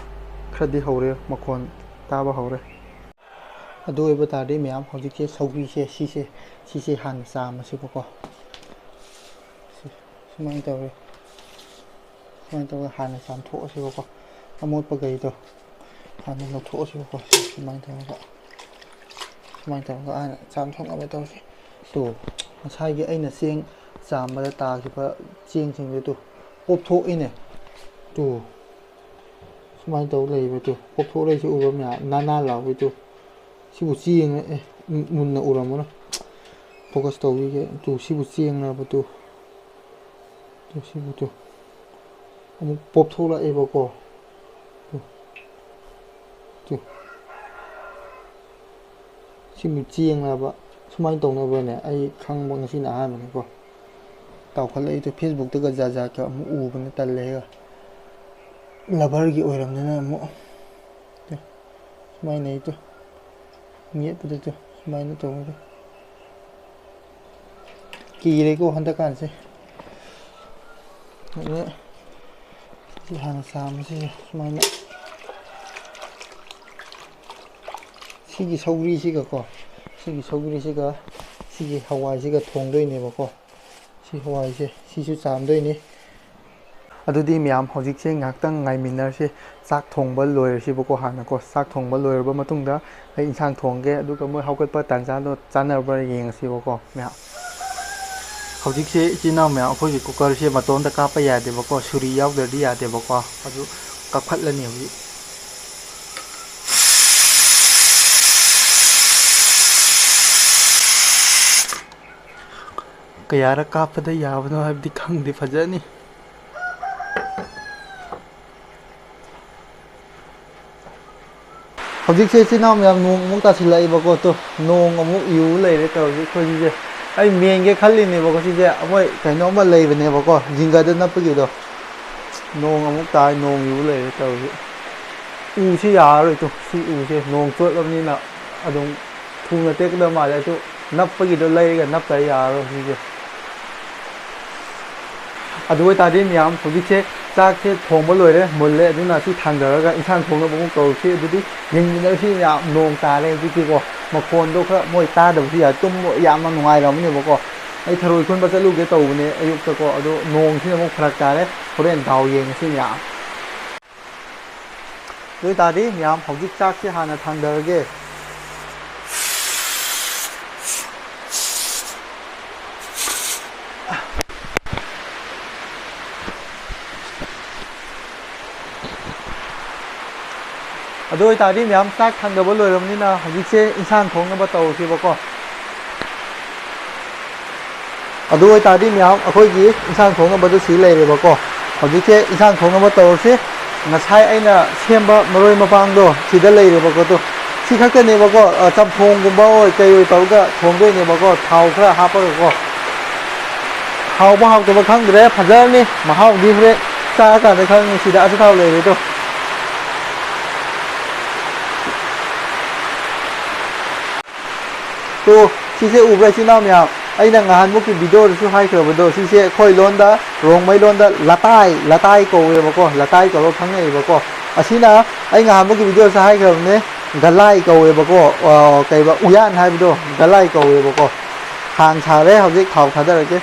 ꯈꯔꯗꯤ ꯍꯧꯔꯦ, ꯃꯈꯣꯟ ꯇꯥꯕ ꯍꯧꯔꯦ꯫ ꯑꯗꯨ ꯑꯣꯏꯕ ꯇꯥꯔꯗꯤ ꯃꯌꯥꯝ, ꯍꯧꯖꯤꯛꯁꯦ ꯁꯧꯒ꯭ꯔꯤꯁꯦ, ꯁꯤꯁꯦ, ꯁꯤꯁꯦ ꯍꯥꯟꯅ ꯆꯥꯝꯃꯁꯤꯕꯀꯣ꯫ ꯁꯤ, ꯁꯨꯃꯥꯏꯅ ꯇꯧꯔꯦ꯫ ꯁꯨꯃꯥꯏꯅ ꯇꯧꯔꯒ ꯍꯥꯟꯅ ꯆꯥꯝꯊꯣꯛꯑꯁꯤꯕꯀꯣ꯫ ꯑꯃꯣꯠꯄꯈꯩꯗꯣ ꯍꯥꯟꯅ ꯂꯧꯊꯣꯛꯑꯁꯤꯕꯀꯣ꯫ ꯁꯤ ꯁꯨꯃꯥꯏꯅ ꯇꯧꯔꯒ, ꯁꯨꯃꯥꯏꯅ ꯇꯧꯔꯒ ꯍꯥꯟꯅ ꯆꯥꯝꯊꯣꯛꯅꯕ ꯇꯧꯁꯤ꯫ ꯇꯨ, ꯉꯁꯥꯏꯒꯤ ꯑꯩꯅ ꯆꯦꯡ ꯆꯥꯝꯕꯗ ꯇꯥꯈꯤꯕ ꯆꯦꯡꯁꯤꯡꯗꯨ ꯇꯨ, ꯄꯣꯞꯊꯣꯛꯏꯅꯦ꯫ ꯇꯨ, ꯁꯨꯃꯥꯏꯅ ꯇꯧ ꯂꯩꯕ ꯇꯨ, ꯄꯣꯞꯊꯣꯛꯂꯛꯏꯁꯤ ꯎꯕ꯭ꯔꯥ ꯃꯌꯥꯝ? ꯅꯥꯟ ꯅꯥꯟ ꯂꯥꯎꯕꯩ ꯇꯨ꯫ ꯁꯤꯕꯨ ꯆꯦꯡꯅ, ꯑꯦ, ꯃꯨꯟꯅ ꯎꯔꯝꯃꯣꯅ꯫ Focus ꯇꯧꯕꯤꯒꯦ꯫ ꯇꯨ, ꯁꯤꯕꯨ ꯆꯦꯡꯅꯕ ꯇꯨ꯫ ꯇꯨ, ꯁꯤꯕꯨ ꯇꯨ꯫ ꯑꯃꯨꯛ ꯄꯣꯞꯊꯣꯛꯂꯛꯑꯦꯕꯀꯣ꯫ ꯇꯨ꯫ ꯇꯨ꯫ ꯁꯤꯕꯨ ꯆꯦꯡꯅꯕ꯫ ꯁꯨꯃꯥꯏꯅ ꯇꯧꯅꯕ꯭ꯔꯅꯦ? ꯑꯩ ꯈꯪꯕ ꯉꯁꯤꯅ ꯑꯍꯥꯟꯕꯅꯤꯀꯣ꯫ ꯇꯥꯎꯈꯠꯂꯛꯏꯗꯣ Facebookꯇꯒ ꯖꯥꯠ ꯖꯥꯠꯀ ꯑꯃꯨꯛ ꯎꯕꯅ ꯇꯜꯂꯦꯒ꯫ Loverꯒꯤ ꯑꯣꯏꯔꯝꯗꯅ ꯑꯃꯨꯛ꯫ ꯇꯨ꯫ ꯁꯨꯃꯥꯏꯅ ꯇꯨ꯫ ꯃꯦꯠꯄꯗ ꯇꯨ꯫ ꯁꯨꯃꯥꯏꯅ ꯇꯧꯕꯗ꯫ ꯀꯤꯔꯦꯀꯣ ꯍꯟꯗꯛꯀꯥꯟꯁꯦ꯫ ꯑꯗꯨ ꯁꯤ ꯍꯥꯟꯅ ꯆꯥꯝꯕꯁꯤꯁꯦ ꯁꯨꯃꯥꯏꯅ꯫ ꯁꯤꯒꯤ ꯁꯧꯒ꯭ꯔꯤꯁꯤꯒꯀꯣ, ꯁꯤꯒꯤ ꯁꯧꯒ꯭ꯔꯤꯁꯤꯒ ꯁꯤꯒꯤ ꯍꯋꯥꯏꯁꯤꯒ ꯊꯣꯡꯗꯣꯏꯅꯦꯕꯀꯣ꯫ ꯁꯤ ꯍꯋꯥꯏꯁꯦ, ꯁꯤꯁꯨ ꯆꯥꯝꯗꯣꯏꯅꯤ꯫ ꯑꯗꯨꯗꯤ ꯃꯌꯥꯝ, ꯍꯧꯖꯤꯛꯁꯦ ꯉꯥꯏꯍꯥꯛꯇꯪ ꯉꯥꯏꯃꯤꯟꯅꯔꯁꯤ꯫ ꯆꯥꯛ ꯊꯣꯡꯕ ꯂꯣꯏꯔꯁꯤꯕꯀꯣ ꯍꯥꯟꯅꯀꯣ꯫ ꯆꯥꯛ ꯊꯣꯡꯕ ꯂꯣꯏꯔꯕ ꯃꯇꯨꯡꯗ ꯑꯩ ꯏꯟꯁꯥꯡ ꯊꯣꯡꯒꯦ, ꯑꯗꯨꯒ ꯃꯣꯏ ꯍꯧꯒꯠꯄ ꯇꯥꯟꯖꯥꯗꯣ ꯆꯥꯟꯅꯕ꯭ꯔꯥ ꯌꯦꯡꯉꯁꯤꯕꯀꯣ ꯃꯌꯥꯝ꯫ ꯍꯧꯖꯤꯛꯁꯦ ꯏꯆꯤꯟ ꯏꯅꯥꯎ ꯃꯌꯥꯝ, ꯑꯩꯈꯣꯏꯒꯤ cookerꯁꯦ ꯃꯇꯣꯟꯗ ꯀꯥꯞꯄ ꯌꯥꯗꯦꯕꯀꯣ, ꯁꯨꯔꯤ ꯌꯥꯎꯗ꯭ꯔꯗꯤ ꯌꯥꯗꯦꯕꯀꯣ꯫ ꯑꯗꯨ ꯀꯥꯞꯈꯠꯂꯅꯤ ꯍꯧꯖꯤꯛ꯫ ꯀꯌꯥꯔꯛ ꯀꯥꯞꯄꯗ ꯌꯥꯕꯅꯣ ꯍꯥꯏꯕꯗꯤ ꯈꯪꯗꯦ꯫ ꯐꯖꯅꯤ꯫ ꯍꯧꯖꯤꯛꯁꯦ ꯏꯆꯤꯟ ꯏꯅꯥꯎ ꯃꯌꯥꯝ, ꯅꯣꯡ ꯑꯃꯨꯛ ꯇꯥꯁꯤꯜꯂꯛꯏꯕꯀꯣ꯫ ꯇꯨ, ꯅꯣꯡ ꯑꯃꯨꯛ ꯌꯨ ꯂꯩꯔꯦ ꯇꯧꯔꯤꯁꯦ꯫ ꯑꯩꯈꯣꯏ ꯁꯤꯁꯦ, ꯑꯩ ꯃꯦꯟꯒꯦ ꯈꯜꯂꯤꯅꯦꯕꯀꯣ꯫ ꯁꯤꯁꯦ ꯃꯣꯏ ꯀꯩꯅꯣꯝꯃ ꯂꯩꯕꯅꯦꯕꯀꯣ, ꯖꯤꯡꯒꯗ ꯅꯞꯄꯒꯤꯗꯣ꯫ ꯅꯣꯡ ꯑꯃꯨꯛ ꯇꯥꯏ, ꯅꯣꯡ ꯌꯨ ꯂꯩꯔꯦ ꯇꯧꯔꯤꯁꯦ꯫ ꯎꯁꯤ ꯌꯥꯔꯔꯣꯏ꯫ ꯇꯨ, ꯁꯤ ꯎꯁꯦ ꯅꯣꯡ ꯆꯣꯠꯂꯕꯅꯤꯅ ꯑꯗꯨꯝ ꯊꯨꯅ ꯇꯦꯛꯀꯗꯕ ꯃꯥꯜꯂꯦ꯫ ꯑꯗꯨ ꯅꯞꯄꯒꯤꯗꯣ ꯂꯩꯔꯒ ꯅꯞꯇ ꯌꯥꯔꯔꯣꯏ ꯁꯤꯁꯦ꯫ ꯑꯗꯨ ꯑꯣꯏꯇꯥꯔꯗꯤ ꯃꯌꯥꯝ, ꯍꯧꯖꯤꯛꯁꯦ ꯆꯥꯛꯁꯦ ꯊꯣꯡꯕ ꯂꯣꯏꯔꯦ, ꯃꯨꯜꯂꯦ꯫ ꯑꯗꯨꯅ ꯁꯤ ꯊꯥꯡꯊꯔꯒ ꯏꯟꯁꯥꯡ ꯊꯣꯡꯅꯕ ꯑꯃꯨꯛ ꯇꯧꯔꯁꯤ꯫ ꯑꯗꯨꯗꯤ ꯌꯦꯡꯃꯤꯟꯅꯔꯁꯤ ꯃꯌꯥꯝ꯫ ꯅꯣꯡ ꯇꯥꯔꯦ ꯍꯧꯖꯤꯛꯇꯤꯀꯣ꯫ ꯃꯈꯣꯟꯗꯣ ꯈꯔ ꯃꯣꯏ ꯇꯥꯗꯕꯁꯨ ꯌꯥꯏ꯫ ꯇꯨꯝꯕ ꯌꯥꯝꯅ ꯅꯨꯡꯉꯥꯏꯔꯝꯅꯦꯕꯀꯣ꯫ ꯑꯩ ꯊꯔꯣꯏ ꯈꯨꯟꯕ ꯆꯠꯂꯨꯒꯦ ꯇꯧꯕꯅꯦ ꯑꯌꯨꯛꯇꯀꯣ, ꯑꯗꯣ ꯅꯣꯡꯁꯤꯅ ꯑꯃꯨꯛ ꯐꯔꯛ ꯇꯥꯔꯦ꯫ ꯍꯣꯔꯦꯟ ꯗꯥꯎ ꯌꯦꯡꯉꯁꯤ ꯃꯌꯥꯝ꯫ ꯑꯗꯨ ꯑꯣꯏꯇꯥꯔꯗꯤ ꯃꯌꯥꯝ, ꯍꯧꯖꯤꯛ ꯆꯥꯛꯁꯦ ꯍꯥꯟꯅ ꯊꯥꯡꯊꯔꯒꯦ꯫ ꯑꯗꯨ ꯑꯣꯏꯇꯥꯔꯗꯤ ꯃꯌꯥꯝ, ꯆꯥꯛ ꯊꯥꯡꯊꯕ ꯂꯣꯏꯔꯕꯅꯤꯅ ꯍꯧꯖꯤꯛꯁꯦ ꯏꯟꯁꯥꯡ ꯊꯣꯡꯅꯕ ꯇꯧꯔꯁꯦꯕꯀꯣ꯫ ꯑꯗꯨ ꯑꯣꯏꯇꯥꯔꯗꯤ ꯃꯌꯥꯝ, ꯑꯩꯈꯣꯏꯒꯤ ꯏꯟꯁꯥꯡ ꯊꯣꯡꯅꯕꯗꯨ ꯁꯤ ꯂꯩꯔꯦꯕꯀꯣ꯫ ꯍꯧꯖꯤꯛꯁꯦ ꯏꯟꯁꯥꯡ ꯊꯣꯡꯅꯕ ꯇꯧꯔꯁꯤ꯫ ꯉꯁꯥꯏ ꯑꯩꯅ ꯁꯦꯝꯕ ꯃꯔꯣꯏ ꯃꯄꯥꯡꯗꯣ ꯁꯤꯗ ꯂꯩꯔꯦꯕꯀꯣ꯫ ꯑꯗꯣ ꯁꯤ ꯈꯛꯇꯅꯦꯕꯀꯣ, ꯑ, ꯆꯝꯊꯣꯡꯒꯨꯝꯕ ꯑꯣꯏ ꯀꯩ ꯑꯣꯏ ꯇꯧꯔꯒ ꯊꯣꯡꯗꯣꯏꯅꯦꯕꯀꯣ, ꯊꯥꯎ ꯈꯔ ꯍꯥꯞꯄꯒꯀꯣ꯫ ꯍꯥꯎꯕ ꯍꯥꯎꯇꯕ ꯈꯪꯗ꯭ꯔꯦ, ꯐꯖꯔꯅꯤ꯫ ꯃꯍꯥꯎꯗꯤ ꯍꯣꯔꯦꯟ ꯆꯥꯔꯀꯥꯟꯗ ꯈꯪꯉꯅꯤ꯫ ꯁꯤꯗ ꯑꯆꯥꯊꯥꯎ ꯂꯩꯔꯦꯗꯣ꯫ ꯇꯣ, ꯁꯤꯁꯦ ꯎꯕ꯭ꯔꯥ, ꯏꯆꯤꯟ ꯏꯅꯥꯎ ꯃꯌꯥꯝ? ꯑꯩꯅ ꯉꯍꯥꯟꯃꯨꯛꯀꯤ ꯚꯤꯗꯤꯑꯣꯗꯁꯨ ꯍꯥꯏꯈ꯭ꯔꯕꯗꯣ, ꯁꯤꯁꯦ ꯑꯩꯈꯣꯏ ꯂꯣꯟꯗ, ꯔꯣꯡꯃꯩ ꯂꯣꯟꯗ ꯂꯇꯥꯏ, ꯂꯇꯥꯏ ꯀꯧꯋꯦꯕꯀꯣ, ꯂꯇꯥꯏ ꯀꯧꯔ ꯈꯪꯅꯩꯌꯦꯕꯀꯣ꯫ ꯑꯁꯤꯅ, ꯑꯩ ꯉꯍꯥꯟꯃꯨꯛꯀꯤ ꯚꯤꯗꯤꯑꯣꯁꯨ ꯍꯥꯏꯈ꯭ꯔꯕꯅꯦ, ꯒꯂꯥꯏ ꯀꯧꯋꯦꯕꯀꯣ, ꯑ, ꯀꯩꯕ, ꯎꯌꯥꯟ ꯍꯥꯏꯕꯗꯣ, ꯒꯂꯥꯏ ꯀꯧꯋꯦꯕꯀꯣ꯫ ꯈꯥꯡ ꯁꯥꯔꯦ, ꯍꯧꯖꯤꯛ ꯊꯥꯎ ꯊꯥꯗꯔꯒꯦ꯫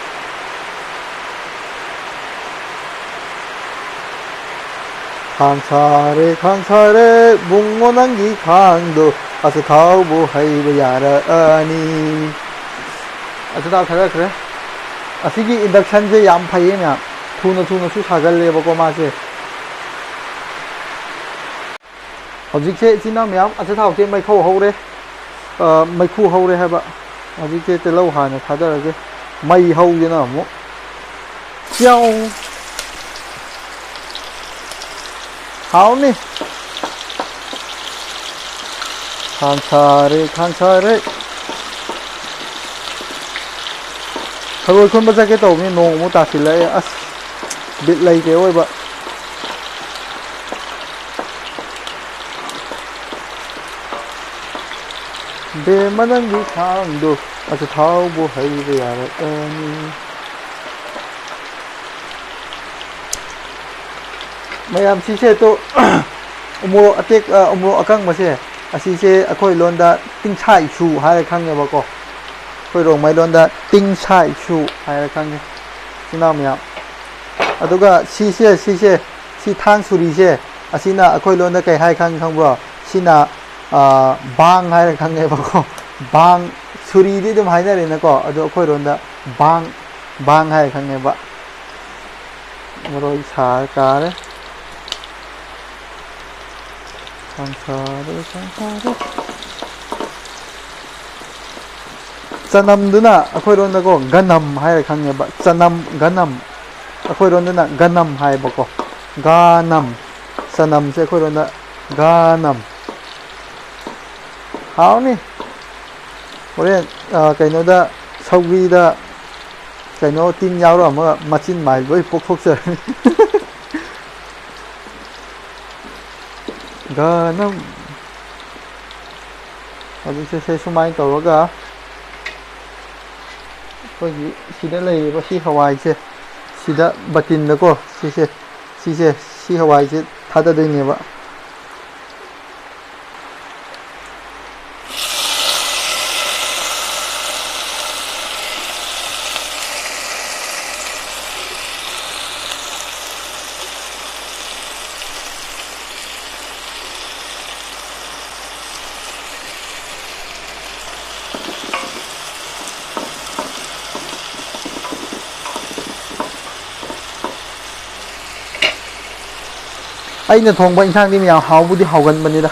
ꯈꯥꯡ ꯁꯥꯔꯦ, ꯈꯥꯡ ꯁꯥꯔꯦ, ꯕꯨꯡꯉꯣ ꯅꯪꯒꯤ ꯈꯥꯡꯗꯣ, ꯑꯆꯥꯊꯥꯎꯕꯨ ꯍꯩꯕ ꯌꯥꯔꯛꯑꯅꯤ꯫ ꯑꯆꯥꯊꯥꯎ ꯊꯥꯗꯈ꯭ꯔꯦ꯫ ꯑꯁꯤꯒꯤ inductionꯁꯦ ꯌꯥꯝ ꯐꯩꯌꯦ ꯃꯌꯥꯝ, ꯊꯨꯅ ꯊꯨꯅꯁꯨ ꯁꯥꯒꯜꯂꯦꯕꯀꯣ ꯃꯥꯁꯦ꯫ ꯍꯧꯖꯤꯛꯁꯦ ꯏꯆꯤꯟ ꯏꯅꯥꯎ ꯃꯌꯥꯝ, ꯑꯆꯥꯊꯥꯎꯁꯦ ꯃꯩꯈꯧ ꯍꯧꯔꯦ, ꯑ, ꯃꯩꯈꯨ ꯍꯧꯔꯦ ꯍꯥꯏꯕ꯫ ꯍꯧꯖꯤꯛꯁꯦ ꯇꯤꯜꯍꯧ ꯍꯥꯟꯅ ꯊꯥꯗꯔꯒꯦ꯫ ꯃꯩ ꯍꯧꯗꯅ ꯑꯃꯨꯛ꯫ ꯆ꯭ꯌꯧ꯫ ꯍꯥꯎꯅꯤ꯫ ꯈꯥꯡ ꯁꯥꯔꯦ, ꯈꯥꯡ ꯁꯥꯔꯦ꯫ ꯊꯔꯣꯏ ꯈꯨꯟꯕ ꯆꯠꯀꯦ ꯇꯧꯕꯅꯤ, ꯅꯣꯡ ꯑꯃꯨꯛ ꯇꯥꯁꯤꯜꯂꯛꯑꯦ꯫ ꯑꯁ, ꯕꯤꯠ ꯂꯩꯇꯦ ꯑꯣꯏꯕ꯫ ꯕꯦꯝꯃ ꯅꯪꯒꯤ ꯊꯥꯡꯗꯣ, ꯑꯗꯨ ꯊꯥꯎꯕꯨ ꯍꯩꯕ ꯌꯥꯔꯛꯑꯅꯤ꯫ ꯃꯌꯥꯝ, ꯁꯤꯁꯦ ꯇꯣ, ꯎꯃꯣꯔꯣꯛ ꯑꯇꯦꯛ-, ꯑ, ꯎꯃꯣꯔꯣꯛ ꯑꯀꯪꯕꯁꯦ, ꯑꯁꯤꯁꯦ ꯑꯩꯈꯣꯏ ꯂꯣꯟꯗ ꯇꯤꯡꯁꯥꯏꯁꯨ ꯍꯥꯏꯔ ꯈꯪꯉꯦꯕꯀꯣ꯫ ꯑꯩꯈꯣꯏ ꯔꯣꯡꯃꯩ ꯂꯣꯟꯗ ꯇꯤꯡꯁꯥꯏꯁꯨ ꯍꯥꯏꯔ ꯈꯪꯉꯦ, ꯏꯆꯤꯟ ꯏꯅꯥꯎ ꯃꯌꯥꯝ꯫ ꯑꯗꯨꯒ ꯁꯤꯁꯦ, ꯁꯤꯁꯦ, ꯁꯤ ꯊꯥꯡ ꯁꯨꯔꯤꯁꯦ, ꯑꯁꯤꯅ ꯑꯩꯈꯣꯏ ꯂꯣꯟꯗ ꯀꯩ ꯍꯥꯏ ꯈꯪ-, ꯈꯪꯕ꯭ꯔꯣ? ꯁꯤꯅ, ꯑ, ꯕꯥꯡ ꯍꯥꯏꯔ ꯈꯪꯉꯦꯕꯀꯣ꯫ ꯕꯥꯡ, ꯁꯨꯔꯤꯗꯤ ꯑꯗꯨꯝ ꯍꯥꯏꯅꯔꯦꯅꯀꯣ, ꯑꯗꯣ ꯑꯩꯈꯣꯏꯔꯣꯝꯗ ꯕꯥꯡ, ꯕꯥꯡ ꯍꯥꯏꯔ ꯈꯪꯉꯦꯕ꯫ ꯃꯔꯣꯏ ꯁꯥꯔ ꯀꯥꯔꯦ꯫ ꯁꯪꯁꯥꯔꯦ, ꯁꯪꯁꯥꯔꯦ꯫ ꯆꯅꯝꯗꯨꯅ ꯑꯩꯈꯣꯏꯔꯣꯝꯗꯀꯣ ꯒꯅꯝ ꯍꯥꯏꯔ ꯈꯪꯉꯦꯕ꯫ ꯆꯅꯝ, ꯒꯅꯝ꯫ ꯑꯩꯈꯣꯏꯔꯣꯝꯗꯅ ꯒꯅꯝ ꯍꯥꯏꯕꯀꯣ꯫ ꯒꯥꯅꯝ꯫ ꯆꯅꯝꯁꯦ ꯑꯩꯈꯣꯏꯔꯣꯝꯗ ꯒꯥꯅꯝ꯫ ꯍꯥꯎꯅꯤ꯫ ꯍꯣꯔꯦꯟ, ꯑ, ꯀꯩꯅꯣꯗ, ꯁꯧꯒ꯭ꯔꯤꯗ ꯀꯩꯅꯣ ꯇꯤꯟ ꯌꯥꯎꯔꯝꯃꯒ ꯃꯆꯤꯟ ꯃꯥꯏ ꯂꯣꯏ ꯄꯣꯛꯊꯣꯛꯆꯔꯅꯤ꯫ ꯒꯅꯝ꯫ ꯍꯧꯖꯤꯛꯁꯦ ꯁꯦ ꯁꯨꯃꯥꯏꯅ ꯇꯧꯔꯒ ꯑꯩꯈꯣꯏꯒꯤ ꯁꯤꯗ ꯂꯩꯔꯤꯕ ꯁꯤ ꯍꯋꯥꯏꯁꯦ, ꯁꯤꯗ ꯕꯇꯤꯟꯗꯀꯣ, ꯁꯤꯁꯦ, ꯁꯤꯁꯦ, ꯁꯤ ꯍꯋꯥꯏꯁꯦ ꯊꯥꯗꯗꯣꯏꯅꯦꯕ꯫ ꯑꯩꯅ ꯊꯣꯡꯕ ꯏꯟꯁꯥꯡꯗꯤ ꯃꯌꯥꯝ ꯍꯥꯎꯕꯨꯗꯤ ꯍꯥꯎꯒꯟꯕꯅꯤꯗ꯫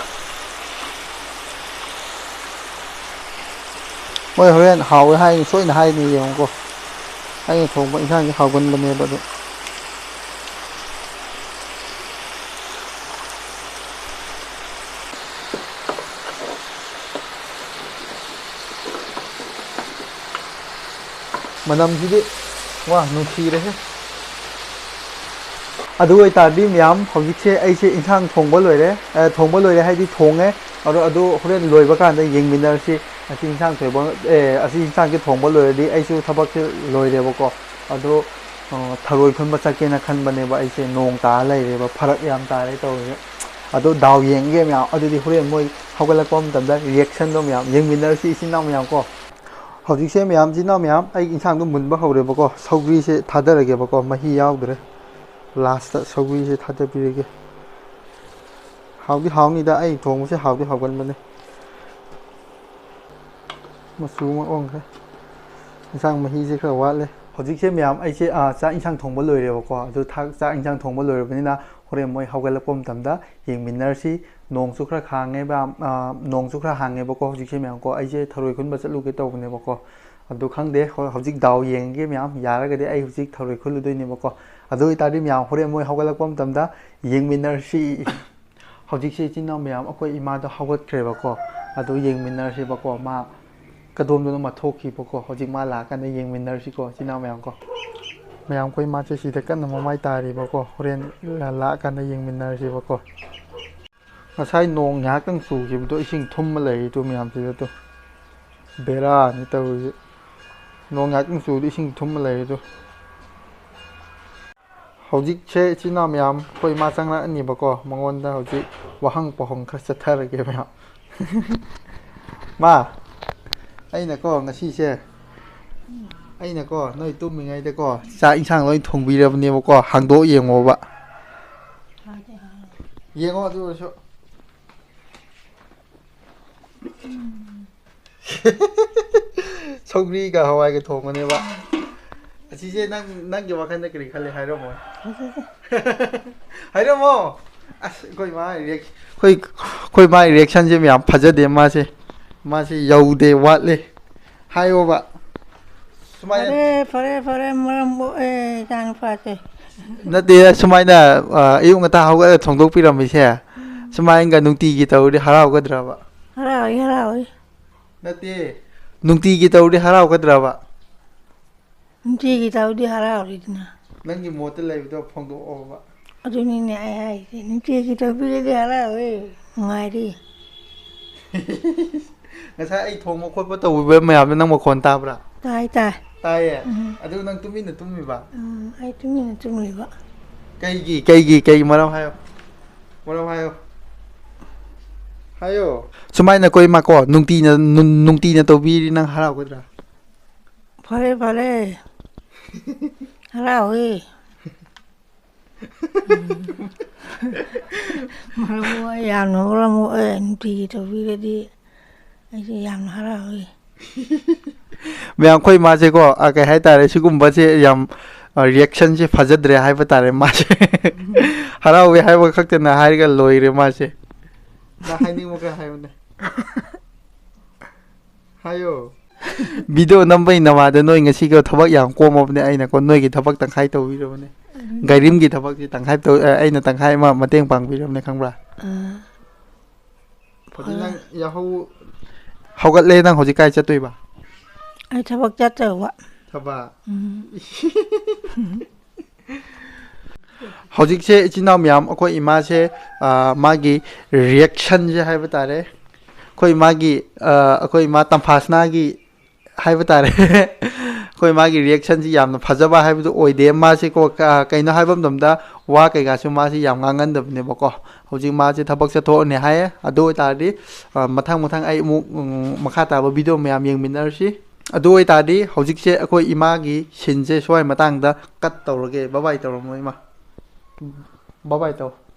ꯃꯣꯏ ꯍꯣꯔꯦꯟ ꯍꯥꯎꯋꯦ ꯍꯥꯏꯅꯤ, ꯁꯣꯏꯅ ꯍꯥꯏꯅꯤ, ꯌꯦꯡꯉꯨꯀꯣ꯫ ꯑꯩꯅ ꯊꯣꯡꯕ ꯏꯟꯁꯥꯡꯁꯦ ꯍꯥꯎꯒꯟꯕꯅꯦꯕ ꯑꯗꯨ꯫ ꯃꯅꯝꯁꯤꯗꯤ ꯋꯥ ꯅꯨꯡꯁꯤꯔꯦꯍꯦ꯫ ꯑꯗꯨ ꯑꯣꯏꯇꯥꯔꯗꯤ ꯃꯌꯥꯝ, ꯍꯧꯖꯤꯛꯁꯦ ꯑꯩꯁꯦ ꯏꯟꯁꯥꯡ ꯊꯣꯡꯕ ꯂꯣꯏꯔꯦ꯫ ꯑ, ꯊꯣꯡꯕ ꯂꯣꯏꯔꯦ ꯍꯥꯏꯗꯤ ꯊꯣꯡꯉꯦ꯫ ꯑꯗꯣ, ꯑꯗꯨ ꯍꯣꯔꯦꯟ ꯂꯣꯏꯕ ꯀꯥꯟꯗ ꯌꯦꯡꯃꯤꯟꯅꯔꯁꯤ꯫ ꯑꯁꯤ ꯏꯟꯁꯥꯡ ꯊꯣꯏꯕ, ꯑꯦ, ꯑꯁꯤ ꯏꯟꯁꯥꯡꯁꯦ ꯊꯣꯡꯕ ꯂꯣꯏꯔꯗꯤ ꯑꯩꯁꯨ ꯊꯕꯛꯁꯦ ꯂꯣꯏꯔꯦꯕꯀꯣ꯫ ꯑꯗꯣ, ꯑ, ꯊꯔꯣꯏ ꯈꯨꯟꯕ ꯆꯠꯀꯦꯅ ꯈꯟꯕꯅꯦꯕ ꯑꯩꯁꯦ꯫ ꯅꯣꯡ ꯇꯥꯔ ꯂꯩꯔꯦꯕ, ꯐꯔꯛ ꯌꯥꯝ ꯇꯥꯔꯦ ꯇꯧꯔꯤꯁꯦ꯫ ꯑꯗꯣ ꯗꯥꯎ ꯌꯦꯡꯒꯦ ꯃꯌꯥꯝ꯫ ꯑꯗꯨꯗꯤ ꯍꯣꯔꯦꯟ ꯃꯣꯏ ꯍꯧꯒꯠꯂꯛꯄ ꯃꯇꯝꯗ reactionꯗꯣ ꯃꯌꯥꯝ ꯌꯦꯡꯃꯤꯟꯅꯔꯁꯤ ꯏꯆꯤꯟ ꯏꯅꯥꯎ ꯃꯌꯥꯝ ꯀꯣ꯫ ꯍꯧꯖꯤꯛꯁꯦ ꯃꯌꯥꯝ ꯏꯆꯤꯟ ꯏꯅꯥꯎ ꯃꯌꯥꯝ ꯑꯩ ꯏꯟꯁꯥꯡꯗꯣ ꯃꯨꯟꯕ ꯍꯧꯔꯦꯕꯀꯣ꯫ ꯁꯧꯒ꯭ꯔꯤꯁꯦ ꯊꯥꯗꯔꯒꯦꯕꯀꯣ, ꯃꯍꯤ ꯌꯥꯎꯗ꯭ꯔꯦ꯫ Lastꯇ ꯁꯧꯒ꯭ꯔꯤꯁꯦ ꯊꯥꯗꯕꯤꯔꯒꯦ꯫ ꯍꯥꯎꯗꯤ ꯍꯥꯎꯅꯤꯗ, ꯑꯩ ꯊꯣꯡꯕꯁꯦ ꯍꯥꯎꯗꯤ ꯍꯥꯎꯒꯟꯕꯅꯦ꯫ ꯃꯆꯨ ꯑꯃ ꯑꯣꯟꯈ꯭ꯔꯦ꯫ ꯏꯟꯁꯥꯡ ꯃꯍꯤꯁꯦ ꯈꯔ ꯋꯥꯠꯂꯦ꯫ ꯍꯧꯖꯤꯛꯁꯦ ꯃꯌꯥꯝ ꯑꯩꯁꯦ, ꯑ, ꯆꯥꯛ ꯏꯟꯁꯥꯡ ꯊꯣꯡꯕ ꯂꯣꯏꯔꯦꯕꯀꯣ꯫ ꯑꯗꯨ ꯊꯥꯛ-, ꯆꯥꯛ ꯏꯟꯁꯥꯡ ꯊꯣꯡꯕ ꯂꯣꯏꯔꯕꯅꯤꯅ ꯍꯣꯔꯦꯟ ꯃꯣꯏ ꯍꯧꯒꯠꯂꯛꯄ ꯃꯇꯝꯗ ꯌꯦꯡꯃꯤꯟꯅꯔꯁꯤ꯫ ꯅꯣꯡꯁꯨ ꯈꯔ ꯍꯥꯡꯉꯦꯕ, ꯑ, ꯅꯣꯡꯁꯨ ꯈꯔ ꯍꯥꯡꯉꯦꯕꯀꯣ ꯍꯧꯖꯤꯛꯁꯦ ꯃꯌꯥꯝ ꯀꯣ꯫ ꯑꯩꯁꯦ ꯊꯔꯣꯏ ꯈꯨꯟꯕ ꯆꯠꯂꯨꯒꯦ ꯇꯧꯕꯅꯦꯕꯀꯣ꯫ ꯑꯗꯨ ꯈꯪꯗꯦ, ꯍꯣ-, ꯍꯧꯖꯤꯛ ꯗꯥꯎ ꯌꯦꯡꯉꯒꯦ ꯃꯌꯥꯝ꯫ ꯌꯥꯔꯒꯗꯤ ꯑꯩ ꯍꯧꯖꯤꯛ ꯊꯔꯣꯏ ꯈꯨꯜꯂꯨꯗꯣꯏꯅꯦꯕꯀꯣ꯫ ꯑꯗꯨ ꯑꯣꯏꯇꯥꯔꯗꯤ ꯃꯌꯥꯝ ꯍꯣꯔꯦꯟ ꯃꯣꯏ ꯍꯧꯒꯠꯂꯛꯄ ꯃꯇꯝꯗ ꯌꯦꯡꯃꯤꯟꯅꯔꯁꯤ꯫ ꯍꯧꯖꯤꯛꯁꯦ ꯏꯆꯤꯟ ꯏꯅꯥꯎ ꯃꯌꯥꯝ ꯑꯩꯈꯣꯏ ꯏꯃꯥꯗꯣ ꯍꯧꯒꯠꯈ꯭ꯔꯦꯕꯀꯣ꯫ ꯑꯗꯨ ꯌꯦꯡꯃꯤꯟꯅꯔꯁꯤꯕꯀꯣ꯫ ꯃꯥ ꯀꯗꯣꯝꯗꯅꯣ ꯑꯃ ꯊꯣꯛꯈꯤꯕꯀꯣ꯫ ꯍꯧꯖꯤꯛ ꯃꯥ ꯂꯥꯛꯑꯀꯥꯟꯗ ꯌꯦꯡꯃꯤꯟꯅꯔꯁꯤꯀꯣ ꯏꯆꯤꯟ ꯏꯅꯥꯎ ꯃꯌꯥꯝ ꯀꯣ꯫ ꯃꯌꯥꯝ ꯑꯩꯈꯣꯏ ꯏꯃꯥꯁꯦ ꯁꯤꯗ ꯀꯟꯅ ꯃꯃꯥꯏ ꯇꯥꯔꯤꯕꯀꯣ꯫ ꯍꯣꯔꯦꯟ ꯂꯥꯛꯑꯀꯥꯟꯗ ꯌꯦꯡꯃꯤꯟꯅꯔꯁꯤꯕꯀꯣ꯫ ꯉꯁꯥꯏ ꯅꯣꯡ ꯉꯥꯏꯍꯥꯛꯇꯪ ꯆꯨꯈꯤꯕꯗꯣ ꯏꯁꯤꯡ ꯊꯨꯝꯃ ꯂꯩꯔꯤꯗꯣ ꯃꯌꯥꯝꯁꯤꯗ ꯇꯨ꯫ ꯕꯦꯔꯥꯅꯤ ꯇꯧꯔꯤꯁꯦ꯫ ꯅꯣꯡ ꯉꯥꯏꯍꯥꯛꯇꯪ ꯆꯨꯕꯗ ꯏꯁꯤꯡ ꯊꯨꯝꯃ ꯂꯩꯔꯤꯗꯣ꯫ ꯍꯧꯖꯤꯛꯁꯦ ꯏꯆꯤꯟ ꯏꯅꯥꯎ ꯃꯌꯥꯝ ꯑꯩꯈꯣꯏ ꯏꯃꯥ ꯆꯪꯂꯛꯑꯅꯤꯕꯀꯣ꯫ ꯃꯉꯣꯟꯗ ꯍꯧꯖꯤꯛ ꯋꯥꯍꯪ ꯄꯥꯎꯍꯪ ꯈꯔ ꯆꯠꯊꯔꯒꯦ ꯃꯌꯥꯝ꯫ ꯃꯥ, ꯑꯩꯅꯀꯣ ꯉꯁꯤꯁꯦ, ꯑꯩꯅꯀꯣ ꯅꯣꯏ ꯇꯨꯝꯃꯤꯉꯩꯗꯀꯣ ꯆꯥꯛ ꯏꯟꯁꯥꯡ ꯂꯣꯏ ꯊꯣꯡꯕꯤꯔꯕꯅꯦꯕꯀꯣ꯫ ꯍꯥꯡꯗꯣꯛꯑ ꯌꯦꯡꯉꯣꯕ꯫ ꯌꯦꯡꯉꯣ ꯑꯗꯨ ꯑꯣꯏꯔꯁꯨ꯫ ꯁꯧꯒ꯭ꯔꯤꯒ ꯍꯋꯥꯏꯒ ꯊꯣꯡꯕꯅꯦꯕ꯫ ꯑꯁꯤꯁꯦ ꯅꯪ, ꯅꯪꯒꯤ ꯋꯥꯈꯜꯗ ꯀꯔꯤ ꯈꯜꯂꯤ ꯍꯥꯏꯔꯝꯃꯣ꯫ ꯍꯥꯏꯔꯝꯃꯣ꯫ ꯑꯁ, ꯑꯩꯈꯣꯏ ꯃꯥ react-, ꯑꯩꯈꯣꯏ, ꯑꯩꯈꯣꯏ ꯃꯥ reactionꯁꯦ ꯌꯥꯝ ꯐꯖꯗꯦ ꯃꯥꯁꯦ꯫ ꯃꯥꯁꯦ ꯌꯧꯗꯦ, ꯋꯥꯠꯂꯦ꯫ ꯍꯥꯏꯌꯣꯕ꯫ ꯁꯨꯃꯥꯏꯅ ꯐꯔꯦ ꯐꯔꯦ ꯐꯔꯦ, ꯃꯔꯝ ꯃꯣꯛꯑꯦ ꯏꯆꯥ ꯅꯨꯄꯥꯁꯦ꯫ ꯅꯠꯇꯦ, ꯁꯨꯃꯥꯏꯅ, ꯑ, ꯑꯌꯨꯛ ꯉꯟꯇꯥ ꯍꯧꯒꯠꯂꯒ ꯊꯣꯡꯗꯣꯛꯄꯤꯔꯝꯃꯤꯁꯦ, ꯁꯨꯃꯥꯏꯅꯒ ꯅꯨꯡꯇꯤꯒꯤ ꯇꯧꯔꯗꯤ ꯍꯔꯥꯎꯒꯗ꯭ꯔꯕ? ꯍꯔꯥꯎꯏ ꯍꯔꯥꯎꯏ꯫ ꯅꯠꯇꯦ, ꯅꯨꯡꯇꯤꯒꯤ ꯇꯧꯔꯗꯤ ꯍꯔꯥꯎꯒꯗ꯭ꯔꯕ? ꯅꯨꯡꯇꯤꯒꯤ ꯇꯧꯗꯤ ꯍꯔꯥꯎꯔꯤꯗꯅ꯫ ꯅꯪꯒꯤ ꯃꯣꯠꯇ ꯂꯩꯕꯗꯣ ꯐꯣꯡꯗꯣꯛꯑꯣꯕ꯫ ꯑꯗꯨꯅꯤꯅꯦ ꯑꯩ ꯍꯥꯏꯁꯦ, ꯅꯨꯡꯇꯤꯒꯤ ꯇꯧꯕꯤꯔꯗꯤ ꯍꯔꯥꯎꯋꯦ, ꯅꯨꯡꯉꯥꯏꯔꯤ꯫ ꯉꯁꯥꯏ ꯑꯩ ꯊꯣꯡꯕ ꯈꯣꯠꯄ ꯇꯧꯕꯤꯕ ꯃꯌꯥꯝꯗꯣ ꯅꯪ ꯃꯈꯣꯟ ꯇꯥꯕ꯭ꯔꯥ? ꯇꯥꯏ ꯇꯥꯏ꯫ ꯇꯥꯏꯌꯦ꯫ ꯎꯝ꯫ ꯑꯗꯨ ꯅꯪ ꯇꯨꯃꯤꯟꯅ ꯇꯨꯝꯃꯤꯕ? ꯎꯝ, ꯑꯩ ꯇꯨꯃꯤꯟꯅ ꯇꯨꯝꯃꯤꯕ꯫ ꯀꯩꯒꯤ ꯀꯩꯒꯤ ꯀꯩꯒꯤ ꯃꯔꯝ ꯍꯥꯏꯌꯣ꯫ ꯃꯔꯝ ꯍꯥꯏꯌꯣ꯫ ꯍꯥꯏꯌꯣ꯫ ꯁꯨꯃꯥꯏꯅ ꯀꯣ ꯏꯃꯥ ꯀꯣ, ꯅꯨꯡꯇꯤꯅ ꯅꯨꯡ- ꯅꯨꯡꯇꯤꯅ ꯇꯧꯕꯤꯔꯤ ꯅꯪ ꯍꯔꯥꯎꯒꯗ꯭ꯔꯥ? ꯐꯔꯦ ꯐꯔꯦ, ꯍꯔꯥꯎꯋꯦ꯫ ꯃꯔꯝ ꯃꯣꯛꯑꯦ, ꯌꯥꯝꯅ ꯃꯔꯝ ꯃꯣꯛꯑꯦ, ꯅꯨꯡꯇꯤꯒꯤ ꯇꯧꯕꯤꯔꯗꯤ ꯑꯩꯁꯦ ꯌꯥꯝꯅ ꯍꯔꯥꯎꯋꯦ꯫ ꯃꯌꯥꯝ, ꯑꯩꯈꯣꯏ ꯃꯥꯁꯦꯀꯣ, ꯑ, ꯀꯩ ꯍꯥꯏꯇꯥꯔꯦ, ꯁꯤꯒꯨꯝꯕꯁꯦ ꯌꯥꯝ, ꯑ, reactionꯁꯦ ꯐꯖꯗ꯭ꯔꯦ ꯍꯥꯏꯕ ꯇꯥꯔꯦ ꯃꯥꯁꯦ꯫ ꯍꯔꯥꯎꯋꯦ ꯍꯥꯏꯕ ꯈꯛꯇꯅ ꯍꯥꯏꯔꯒ ꯂꯣꯏꯔꯦ ꯃꯥꯁꯦ꯫ ꯅꯪ ꯍꯥꯏꯅꯤꯡꯕ ꯈꯔ ꯍꯥꯏꯌꯨꯅꯦ꯫ ꯍꯥꯏꯌꯣ꯫ ꯚꯤꯗꯤꯑꯣ ꯅꯝꯕꯩ ꯅꯃꯥꯗ ꯅꯣꯏ ꯉꯁꯤꯒ ꯊꯕꯛ ꯌꯥꯝ ꯀꯣꯝꯃꯕꯅꯦ, ꯑꯩꯅꯀꯣ ꯅꯣꯏꯒꯤ ꯊꯕꯛ ꯇꯪꯈꯥꯏ ꯇꯧꯕꯤꯔꯕꯅꯦ꯫ ꯒꯥꯏꯔꯤꯝꯒꯤ ꯊꯕꯛꯁꯦ ꯇꯪꯈꯥꯏ ꯇꯧ-, ꯑ, ꯑꯩꯅ ꯇꯪꯈꯥꯏ ꯑꯃ ꯃꯇꯦꯡ ꯄꯥꯡꯕꯤꯔꯕꯅꯦ, ꯈꯪꯕ꯭ꯔꯥ? ꯑꯥ, ꯍꯧꯖꯤꯛ ꯅꯪ ꯌꯥꯍꯧ ꯍꯧꯒꯠꯂꯦ, ꯅꯪ ꯍꯧꯖꯤꯛ ꯀꯥꯏ ꯆꯠꯇꯣꯏꯕ? ꯑꯩ ꯊꯕꯛ ꯆꯠꯇꯧꯕ꯫ ꯊꯕꯛ? ꯎꯝ꯫ ꯍꯧꯖꯤꯛꯁꯦ ꯏꯆꯤꯟ ꯏꯅꯥꯎ ꯃꯌꯥꯝ, ꯑꯩꯈꯣꯏ ꯏꯃꯥꯁꯦ, ꯑ, ꯃꯥꯒꯤ reactionꯁꯦ ꯍꯥꯏꯕ ꯇꯥꯔꯦ, ꯑꯩꯈꯣꯏ ꯏꯃꯥꯒꯤ, ꯑ, ꯑꯩꯈꯣꯏ ꯏꯃꯥ ꯇꯝꯐꯥꯁꯅꯥꯒꯤ ꯍꯥꯏꯕ ꯇꯥꯔꯦ꯫ ꯑꯩꯈꯣꯏ ꯃꯥꯒꯤ reactionꯁꯤ ꯌꯥꯝꯅ ꯐꯖꯕ ꯍꯥꯏꯕꯗꯨ ꯑꯣꯏꯗꯦ꯫ ꯃꯥꯁꯦꯀꯣ, ꯀ-, ꯀꯩꯅꯣ ꯍꯥꯏꯕ ꯃꯇꯝꯗ ꯋꯥ ꯀꯩꯀꯥꯁꯨ ꯃꯥꯁꯤ ꯌꯥꯝ ꯉꯥꯡꯒꯟꯗꯕꯅꯦꯕꯀꯣ꯫ ꯍꯧꯖꯤꯛ ꯃꯥꯁꯦ ꯊꯕꯛ ꯆꯠꯊꯣꯛꯑꯅꯤ ꯍꯥꯏꯌꯦ꯫ ꯑꯗꯨ ꯑꯣꯏꯇꯥꯔꯗꯤ, ꯑ, ꯃꯊꯪ ꯃꯊꯪ ꯑꯩ ꯑꯃꯨꯛ, ꯎꯝ, ꯃꯈꯥ ꯇꯥꯕ ꯚꯤꯗꯤꯑꯣ ꯃꯌꯥꯝ ꯌꯦꯡꯃꯤꯟꯅꯔꯁꯤ꯫ ꯑꯗꯨ ꯑꯣꯏꯇꯥꯔꯗꯤ ꯍꯧꯖꯤꯛꯁꯦ ꯑꯩꯈꯣꯏ ꯏꯃꯥꯒꯤ sceneꯁꯦ ꯁ꯭ꯋꯥꯏ ꯃꯇꯥꯡꯗ cut ꯇꯧꯔꯒꯦ꯫ Bye bye ꯇꯧꯔꯝꯃꯣ ꯏꯃꯥ꯫ Bye bye ꯇꯧ꯫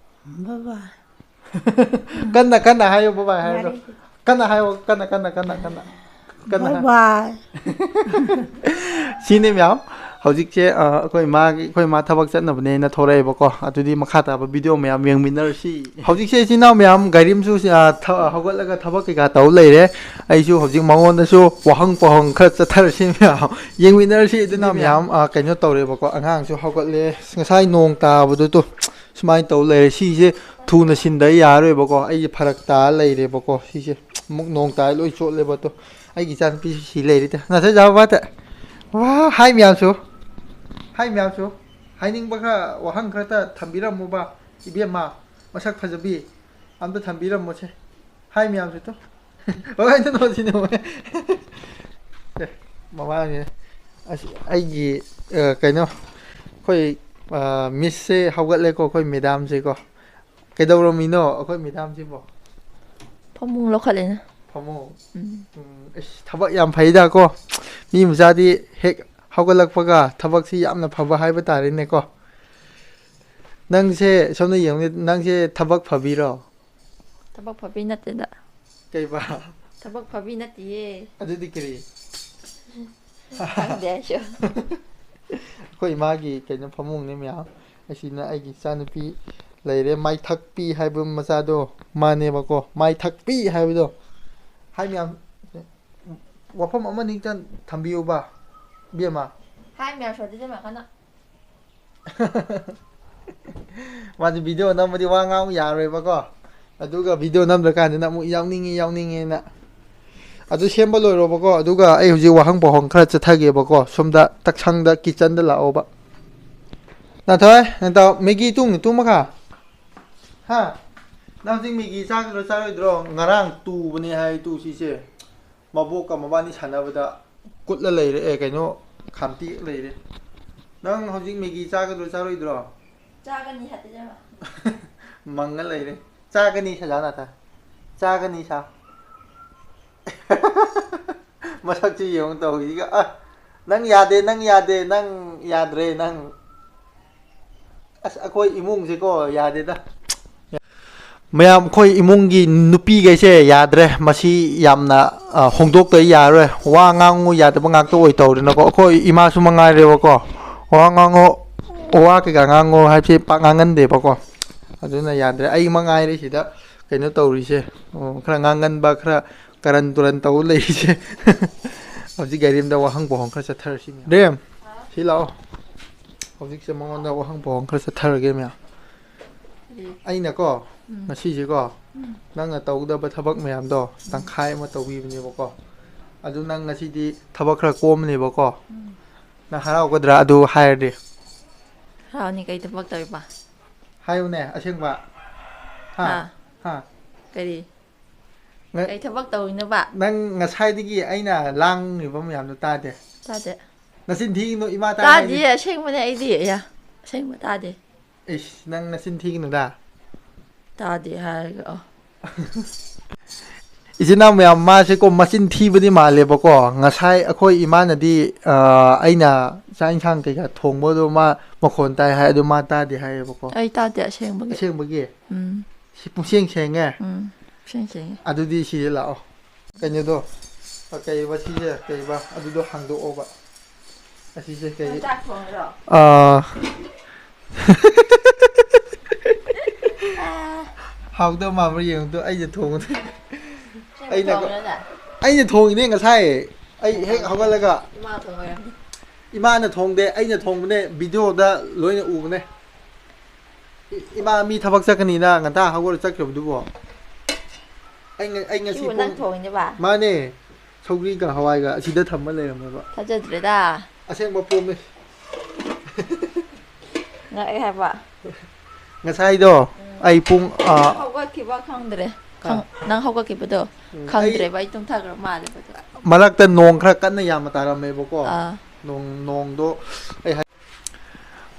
ꯕꯕꯥ꯫ ꯀꯟꯅ ꯀꯟꯅ ꯍꯥꯏꯌꯨ, bye bye ꯍꯥꯏꯌꯨ꯫ ꯌꯥꯔꯦ꯫ ꯀꯟꯅ ꯍꯥꯏꯌꯨ, ꯀꯟꯅ, ꯀꯟꯅ, ꯀꯟꯅ, ꯀꯟꯅ꯫ ꯀꯟꯅ ꯍꯥꯏ-, ꯕꯕꯥ꯫ ꯁꯤꯅꯤ ꯃꯌꯥꯝ꯫ ꯍꯧꯖꯤꯛꯁꯦ ꯑ, ꯑꯩꯈꯣꯏ ꯏꯃꯥꯒꯤ ꯑꯩꯈꯣꯏ ꯏꯃꯥ ꯊꯕꯛ ꯆꯠꯅꯕꯅꯦꯅ ꯊꯣꯔꯛꯑꯦꯕꯀꯣ꯫ ꯑꯗꯨꯗꯤ ꯃꯈꯥ ꯇꯥꯕ ꯚꯤꯗꯤꯑꯣ ꯃꯌꯥꯝ ꯌꯦꯡꯃꯤꯟꯅꯔꯁꯤ꯫ ꯍꯧꯖꯤꯛꯁꯦ ꯏꯆꯤꯟ ꯏꯅꯥꯎ ꯃꯌꯥꯝ ꯒꯥꯔꯤ ꯑꯃꯁꯨ ꯑ, ꯊ- ꯍꯧꯒꯠꯂꯒ ꯊꯕꯛ ꯀꯩꯀꯥ ꯇꯧ ꯂꯩꯔꯦ꯫ ꯑꯩꯁꯨ ꯍꯧꯖꯤꯛ ꯃꯉꯣꯟꯗꯁꯨ ꯋꯥꯍꯪ ꯄꯥꯎꯍꯪ ꯈꯔ ꯆꯠꯊꯔꯁꯤ ꯃꯌꯥꯝ꯫ ꯌꯦꯡꯃꯤꯟꯅꯔꯁꯤ꯫ ꯑꯗꯨꯅ ꯃꯌꯥꯝ ꯑ, ꯀꯩꯅꯣ ꯇꯧꯔꯦꯕꯀꯣ꯫ ꯑꯉꯥꯡꯁꯨ ꯍꯧꯒꯠꯂꯦ꯫ ꯉꯁꯥꯏ ꯅꯣꯡ ꯇꯥꯕꯗꯨ ꯇꯨ ꯁꯨꯃꯥꯏꯅ ꯇꯧ ꯂꯩꯔꯦ꯫ ꯁꯤꯁꯦ ꯊꯨꯅ ꯁꯤꯟꯗ ꯌꯥꯔꯣꯏꯕꯀꯣ꯫ ꯑꯩꯁꯦ ꯐꯔꯛ ꯇꯥꯔ ꯂꯩꯔꯦꯕꯀꯣ꯫ ꯁꯤꯁꯦ ꯑꯃꯨꯛ ꯅꯣꯡ ꯇꯥꯔ ꯂꯣꯏ ꯆꯣꯠꯂꯦꯕ꯫ ꯇꯨ ꯑꯩꯒꯤ ꯏꯆꯥꯅꯨꯄꯤꯁꯨ ꯁꯤ ꯂꯩꯔꯤꯗ꯫ ꯅꯥꯊꯣꯏ ꯖꯥꯎ ꯕꯥꯇ꯫ ꯋꯥ ꯍꯥꯏ ꯃꯌꯥꯝꯁꯨ꯫ ꯍꯥꯏ ꯃꯌꯥꯝꯁꯨ꯫ ꯍꯥꯏꯅꯤꯡꯕ ꯈꯔ ꯋꯥꯍꯪ ꯈꯔꯇ ꯊꯝꯕꯤꯔꯝꯃꯨꯕ꯫ ꯏꯕꯦꯝꯃ ꯃꯁꯛ ꯐꯖꯕꯤ ꯑꯝꯇ ꯊꯝꯕꯤꯔꯝꯃꯨꯁꯦ꯫ ꯍꯥꯏ ꯃꯌꯥꯝꯁꯨ ꯇꯨ꯫ ꯍꯣꯏ ꯇꯨ ꯅꯣꯠꯁꯤꯅꯦ ꯃꯣꯏ꯫ ꯑꯦ, ꯃꯃꯥꯡꯁꯦ꯫ ꯑꯁ ꯑꯩꯒꯤ ꯑ, ꯀꯩꯅꯣ ꯑꯩꯈꯣꯏ ꯑ, ꯃꯤꯁꯁꯦ ꯍꯧꯒꯠꯂꯦꯀꯣ꯫ ꯑꯩꯈꯣꯏ ꯃꯦꯗꯥꯝꯁꯦꯀꯣ꯫ ꯀꯩꯗꯧꯔꯝꯃꯤꯅꯣ ꯑꯩꯈꯣꯏ ꯃꯦꯗꯥꯝꯁꯤꯕꯣ? ꯐꯃꯨꯡ ꯂꯧꯈꯠꯂꯤꯅ꯫ ꯐꯃꯨꯡ? ꯎꯝ꯫ ꯎꯝ, ꯑꯁ, ꯊꯕꯛ ꯌꯥꯝ ꯐꯩꯗꯀꯣ꯫ ꯃꯤ ꯃꯆꯥꯗꯤ ꯍꯦꯛ ꯍꯧꯒꯠꯂꯛꯄꯒ ꯊꯕꯛꯁꯤ ꯌꯥꯝꯅ ꯐꯕ ꯍꯥꯏꯕ ꯇꯥꯔꯦꯅꯦꯀꯣ꯫ ꯅꯪꯁꯦ ꯁꯣꯝꯗ ꯌꯦꯡꯉꯨꯅꯦ, ꯅꯪꯁꯦ ꯊꯕꯛ ꯐꯕꯤꯔꯣ? ꯊꯕꯛ ꯐꯕꯤ ꯅꯠꯇꯦꯗ꯫ ꯀꯩꯕ? ꯊꯕꯛ ꯐꯕꯤ ꯅꯠꯇꯤꯌꯦ꯫ ꯑꯗꯨꯗꯤ ꯀꯔꯤ? ꯈꯪꯗꯦ ꯑꯩꯁꯨ꯫ ꯑꯩꯈꯣꯏ ꯏꯃꯥꯒꯤ ꯀꯩꯅꯣ ꯐꯃꯨꯡꯅꯦ ꯃꯌꯥꯝ꯫ ꯑꯁꯤꯅ ꯑꯩꯒꯤ ꯏꯆꯥꯅꯨꯄꯤ ꯂꯩꯔꯦ, ꯃꯥꯏꯊꯛꯄꯤ ꯍꯥꯏꯕ ꯃꯆꯥꯗꯣ ꯃꯥꯅꯦꯕꯀꯣ꯫ ꯃꯥꯏꯊꯛꯄꯤ ꯍꯥꯏꯕꯗꯣ꯫ ꯍꯥꯏ ꯃꯌꯥꯝ, ꯋꯥꯐꯝ ꯑꯃꯅꯤ ꯆꯟ ꯊꯝꯕꯤꯌꯨꯕ, ꯏꯕꯦꯝꯃ꯫ ꯍꯥꯏ ꯃꯌꯥꯝ ꯁꯣꯗꯤ ꯏꯕꯦꯝꯃ ꯀꯟꯅ꯫ ꯃꯥꯁꯦ ꯚꯤꯗꯤꯑꯣ ꯅꯝꯕꯗꯤ ꯋꯥ ꯉꯥꯡꯕ ꯌꯥꯔꯣꯏꯕꯀꯣ꯫ ꯑꯗꯨꯒ ꯚꯤꯗꯤꯑꯣ ꯅꯝꯗ꯭ꯔꯀꯥꯟꯗꯅ ꯑꯃꯨꯛ ꯌꯥꯎꯅꯤꯡꯉꯤ, ꯌꯥꯎꯅꯤꯡꯉꯦꯅ꯫ ꯑꯗꯨ ꯁꯦꯝꯕ ꯂꯣꯏꯔꯣꯕꯀꯣ꯫ ꯑꯗꯨꯒ ꯑꯩ ꯍꯧꯖꯤꯛ ꯋꯥꯍꯪ ꯄꯥꯎꯍꯪ ꯈꯔ ꯆꯠꯊꯒꯦꯕꯀꯣ꯫ ꯁꯣꯝꯗ ꯇꯛꯁꯪꯗ, ꯀꯤꯠꯆꯟꯗ ꯂꯥꯛꯑꯣꯕ꯫ ꯅꯥꯊꯣꯏ, ꯅꯇꯥꯎ, ꯃꯦꯒꯤ ꯇꯨꯡꯅ ꯇꯨꯝꯃꯒ? ꯍꯥ? ꯅꯪ ꯍꯧꯖꯤꯛ ꯃꯦꯒꯤ ꯆꯥꯒꯗ꯭ꯔꯣ, ꯆꯥꯔꯣꯏꯗ꯭ꯔꯣ? ꯉꯔꯥꯡ ꯇꯨꯕꯅꯦ ꯍꯥꯏ, ꯇꯨ ꯁꯤꯁꯦ꯫ ꯃꯕꯣꯛꯀ ꯃꯕꯥꯅꯤ ꯁꯥꯟꯅꯕꯗ ꯀꯨꯠꯂ ꯂꯩꯔꯦ, ꯑꯦ, ꯀꯩꯅꯣ, ꯈꯥꯝꯇꯦꯛ ꯂꯩꯔꯦ꯫ ꯅꯪ ꯍꯧꯖꯤꯛ ꯃꯦꯒꯤ ꯆꯥꯒꯗ꯭ꯔꯣ, ꯆꯥꯔꯣꯏꯗ꯭ꯔꯣ? ꯆꯥꯒꯅꯤ ꯍꯥꯏꯕ꯫ ꯃꯪꯉ ꯂꯩꯔꯦ꯫ ꯆꯥꯒꯅꯤ ꯁꯖꯥꯅ ꯊꯥ꯫ ꯆꯥꯒꯅꯤ ꯁꯥ꯫ ꯃꯁꯛꯁꯤ ꯌꯦꯡꯉꯨ ꯇꯧꯔꯤꯁꯤꯒ꯫ ꯑ, ꯅꯪ ꯌꯥꯗꯦ, ꯅꯪ ꯌꯥꯗꯦ, ꯅꯪ ꯌꯥꯗ꯭ꯔꯦ, ꯅꯪ꯫ ꯑꯁ, ꯑꯩꯈꯣꯏ ꯏꯃꯨꯡꯁꯦꯀꯣ, ꯌꯥꯗꯦꯗ꯫ ꯃꯌꯥꯝ, ꯑꯩꯈꯣꯏ ꯏꯃꯨꯡꯒꯤ ꯅꯨꯄꯤꯈꯩꯁꯦ ꯌꯥꯗ꯭ꯔꯦ꯫ ꯃꯁꯤ ꯌꯥꯝꯅ, ꯑ, ꯍꯣꯡꯗꯣꯛꯇ ꯌꯥꯔꯣꯏ꯫ ꯋꯥ ꯉꯥꯡꯉꯨ ꯌꯥꯗꯕ ꯉꯥꯛꯇ ꯑꯣꯏ ꯇꯧꯔꯦꯅꯀꯣ꯫ ꯑꯩꯈꯣꯏ ꯏꯃꯥꯁꯨ ꯃꯉꯥꯏꯔꯦꯕꯀꯣ꯫ ꯋꯥ ꯉꯥꯡꯉꯣ, ꯋꯥ ꯀꯩꯀꯥ ꯉꯥꯡꯉꯣ ꯍꯥꯏꯕꯁꯦ ꯄꯥꯛ ꯉꯥꯡꯒꯟꯗꯦꯕꯀꯣ꯫ ꯑꯗꯨꯅ ꯌꯥꯗ꯭ꯔꯦ꯫ ꯑꯩ ꯃꯉꯥꯏꯔꯦ ꯁꯤꯗ ꯀꯩꯅꯣ ꯇꯧꯔꯤꯁꯦ꯫ ꯑꯣ, ꯈꯔ ꯉꯥꯡꯒꯟꯕ, ꯈꯔ ꯀꯔꯟ ꯇꯨꯔꯟ ꯇꯧ ꯂꯩꯔꯤꯁꯦ꯫ ꯍꯧꯖꯤꯛ ꯒꯥꯔꯤ ꯑꯝꯗ ꯋꯥꯍꯪ ꯄꯥꯎꯍꯪ ꯈꯔ ꯆꯠꯊꯔꯁꯤ ꯃꯌꯥꯝ꯫ ꯔꯦꯝ, ꯁꯤ ꯂꯥꯛꯑꯣ꯫ ꯍꯧꯖꯤꯛꯁꯦ ꯃꯉꯣꯟꯗ ꯋꯥꯍꯪ ꯄꯥꯎꯍꯪ ꯈꯔ ꯆꯠꯊꯔꯒꯦ ꯃꯌꯥꯝ꯫ ꯑꯩꯅꯀꯣ, ꯎꯝ꯫ ꯉꯁꯤꯁꯦꯀꯣ, ꯎꯝ꯫ ꯅꯪꯅ ꯇꯧꯒꯗꯕ ꯊꯕꯛ ꯃꯌꯥꯝꯗꯣ ꯎꯝ꯫ ꯇꯪꯈꯥꯏ ꯑꯃ ꯇꯧꯕꯤꯕꯅꯦꯕꯀꯣ꯫ ꯑꯗꯨ ꯅꯪ ꯉꯁꯤꯗꯤ ꯊꯕꯛ ꯈꯔ ꯀꯣꯝꯕꯅꯦꯕꯀꯣ꯫ ꯎꯝ꯫ ꯅꯪ ꯍꯔꯥꯎꯒꯗ꯭ꯔꯥ ꯑꯗꯨ ꯍꯥꯏꯔꯗꯤ? ꯍꯔꯥꯎꯅꯤ, ꯀꯩ ꯊꯕꯛ ꯇꯧꯔꯤꯕ? ꯍꯥꯏꯌꯨꯅꯦ, ꯑꯁꯦꯡꯕ꯫ ꯍꯥ? ꯍꯥ? ꯍꯥ? ꯀꯔꯤ? ꯉ-, ꯀꯩ ꯊꯕꯛ ꯇꯧꯔꯤꯅꯣꯕ? ꯅꯪ ꯉꯁꯥꯏꯗꯒꯤ ꯑꯩꯅ ꯂꯥꯡꯉꯤꯕ ꯃꯌꯥꯝꯗꯣ ꯇꯥꯗꯦ? ꯇꯥꯗꯦ꯫ ꯅꯆꯤꯟ ꯊꯤꯒꯅꯨ, ꯏꯃꯥ ꯇꯥꯏ ꯇꯥꯗꯤꯌꯦ, ꯍꯥꯏꯁꯦ꯫ ꯑꯁꯦꯡꯕꯅꯦ ꯑꯩꯗꯤ꯫ ꯑꯌꯥ, ꯑꯁꯦꯡꯕ ꯇꯥꯗꯦ꯫ ꯏꯁ, ꯅꯪ ꯅꯆꯤꯟ ꯊꯤꯒꯅꯨꯗ꯫ ꯇꯥꯗꯦ ꯍꯥꯏꯔꯒ, ꯑꯣ꯫ ꯏꯆꯤꯟ ꯏꯅꯥꯎ ꯃꯌꯥꯝ, ꯃꯥꯁꯦꯀꯣ ꯃꯆꯤꯟ ꯊꯤꯕꯗꯤ ꯃꯥꯜꯂꯦꯕꯀꯣ꯫ ꯉꯁꯥꯏ ꯑꯩꯈꯣꯏ ꯏꯃꯥꯅꯗꯤ, ꯑ, ꯑꯩꯅ ꯆꯥꯛ ꯏꯟꯁꯥꯡ ꯀꯩꯀꯥ ꯊꯣꯡꯕꯗꯣ ꯃꯥ ꯃꯈꯣꯟ ꯇꯥꯏ ꯍꯥꯏ, ꯑꯗꯨ ꯃꯥ ꯇꯥꯗꯦ ꯍꯥꯏꯌꯦꯕꯀꯣ꯫ ꯑꯩ ꯇꯥꯗꯦ ꯑꯁꯦꯡꯕꯒꯤ꯫ ꯑꯁꯦꯡꯕꯒꯤ? ꯎꯝ꯫ ꯁꯤ ꯄꯨꯡꯁꯦꯡ ꯁꯦꯡꯉꯦ? ꯎꯝ, ꯄꯨꯡꯁꯦꯡ ꯁꯦꯡꯉꯦ꯫ ꯑꯗꯨꯗꯤ ꯁꯤꯗ ꯂꯥꯛꯑꯣ꯫ ꯀꯩꯅꯣꯗꯣ, ꯑ, ꯀꯩꯕ ꯁꯤꯁꯦ, ꯀꯩꯕ, ꯑꯗꯨꯗꯣ ꯍꯥꯡꯗꯣꯛꯑꯣꯕ꯫ ꯑꯁꯤꯁꯦ ꯀꯩ ꯅꯪ ꯆꯥꯛ ꯊꯣꯡꯉꯤꯔꯣ? ꯑꯥ꯫ ꯑꯥ꯫ ꯍꯥꯎꯗꯧ ꯃꯥꯟꯕ꯭ꯔꯥ ꯌꯦꯡꯉꯨꯗꯣ, ꯑꯩꯅ ꯊꯣꯡꯕꯗ꯫ ꯅꯪꯅ ꯑꯩꯅ ꯊꯣꯡꯉꯤꯔꯣ ꯅꯪ? ꯑꯩꯅ ꯊꯣꯡꯉꯤꯅꯦ ꯉꯁꯥꯏ꯫ ꯑꯩ ꯍꯦꯛ ꯍꯧꯒꯠꯂꯒ꯫ ꯏꯃꯥ ꯊꯣꯡꯉꯤꯔꯣ? ꯏꯃꯥꯅ ꯊꯣꯡꯗꯦ, ꯑꯩꯅ ꯊꯣꯡꯕꯅꯦ, ꯚꯤꯗꯤꯑꯣꯗ ꯂꯣꯏꯅ ꯎꯕꯅꯦ꯫ ꯏ-, ꯏꯃꯥ ꯃꯤ ꯊꯕꯛ ꯆꯠꯀꯅꯤꯅ ꯉꯟꯇꯥ ꯍꯧꯒꯠꯂ ꯆꯠꯈ꯭ꯔꯕꯗꯨꯕꯣ? ꯑꯩ ꯉ-, ꯑꯩ ꯉꯁꯤ ꯁꯤꯕꯨ ꯅꯪ ꯄꯨꯡ ꯊꯣꯡꯉꯤꯅꯦꯕ? ꯃꯥꯅꯦ꯫ ꯁꯧꯒ꯭ꯔꯤꯒ ꯍꯋꯥꯏꯒ ꯑꯁꯤꯗ ꯊꯝꯃ ꯂꯩꯔꯝꯃꯦꯕ꯫ ꯊꯥꯖꯗ꯭ꯔꯦꯗ꯫ ꯑꯁꯦꯡꯕ ꯄꯣꯝꯃꯦ꯫ ꯉꯛꯑꯦ ꯍꯥꯏꯕ꯫ ꯉꯁꯥꯏꯗꯣ ꯎꯝ꯫ ꯑꯩ ꯄꯨꯡ, ꯑ, ꯍꯧꯒꯠꯈꯤꯕ ꯈꯪꯗ꯭ꯔꯦ꯫ ꯍꯥ? ꯈꯪ-, ꯅꯪ ꯍꯧꯒꯠꯈꯤꯕꯗꯣ ꯎꯝ, ꯑꯩ ꯈꯪꯗ꯭ꯔꯦꯕ, ꯑꯩ ꯇꯨꯝꯊꯈ꯭ꯔ ꯃꯥꯜꯂꯦꯕ ꯑꯗꯨꯒ꯫ ꯃꯔꯛꯇ ꯅꯣꯡ ꯈꯔ ꯀꯟꯅ ꯌꯥꯝꯅ ꯇꯥꯔꯝꯃꯦꯕꯀꯣ꯫ ꯑꯥ꯫ ꯅꯣꯡ, ꯅꯣꯡꯗꯣ ꯑꯩ ꯍꯥꯏ-,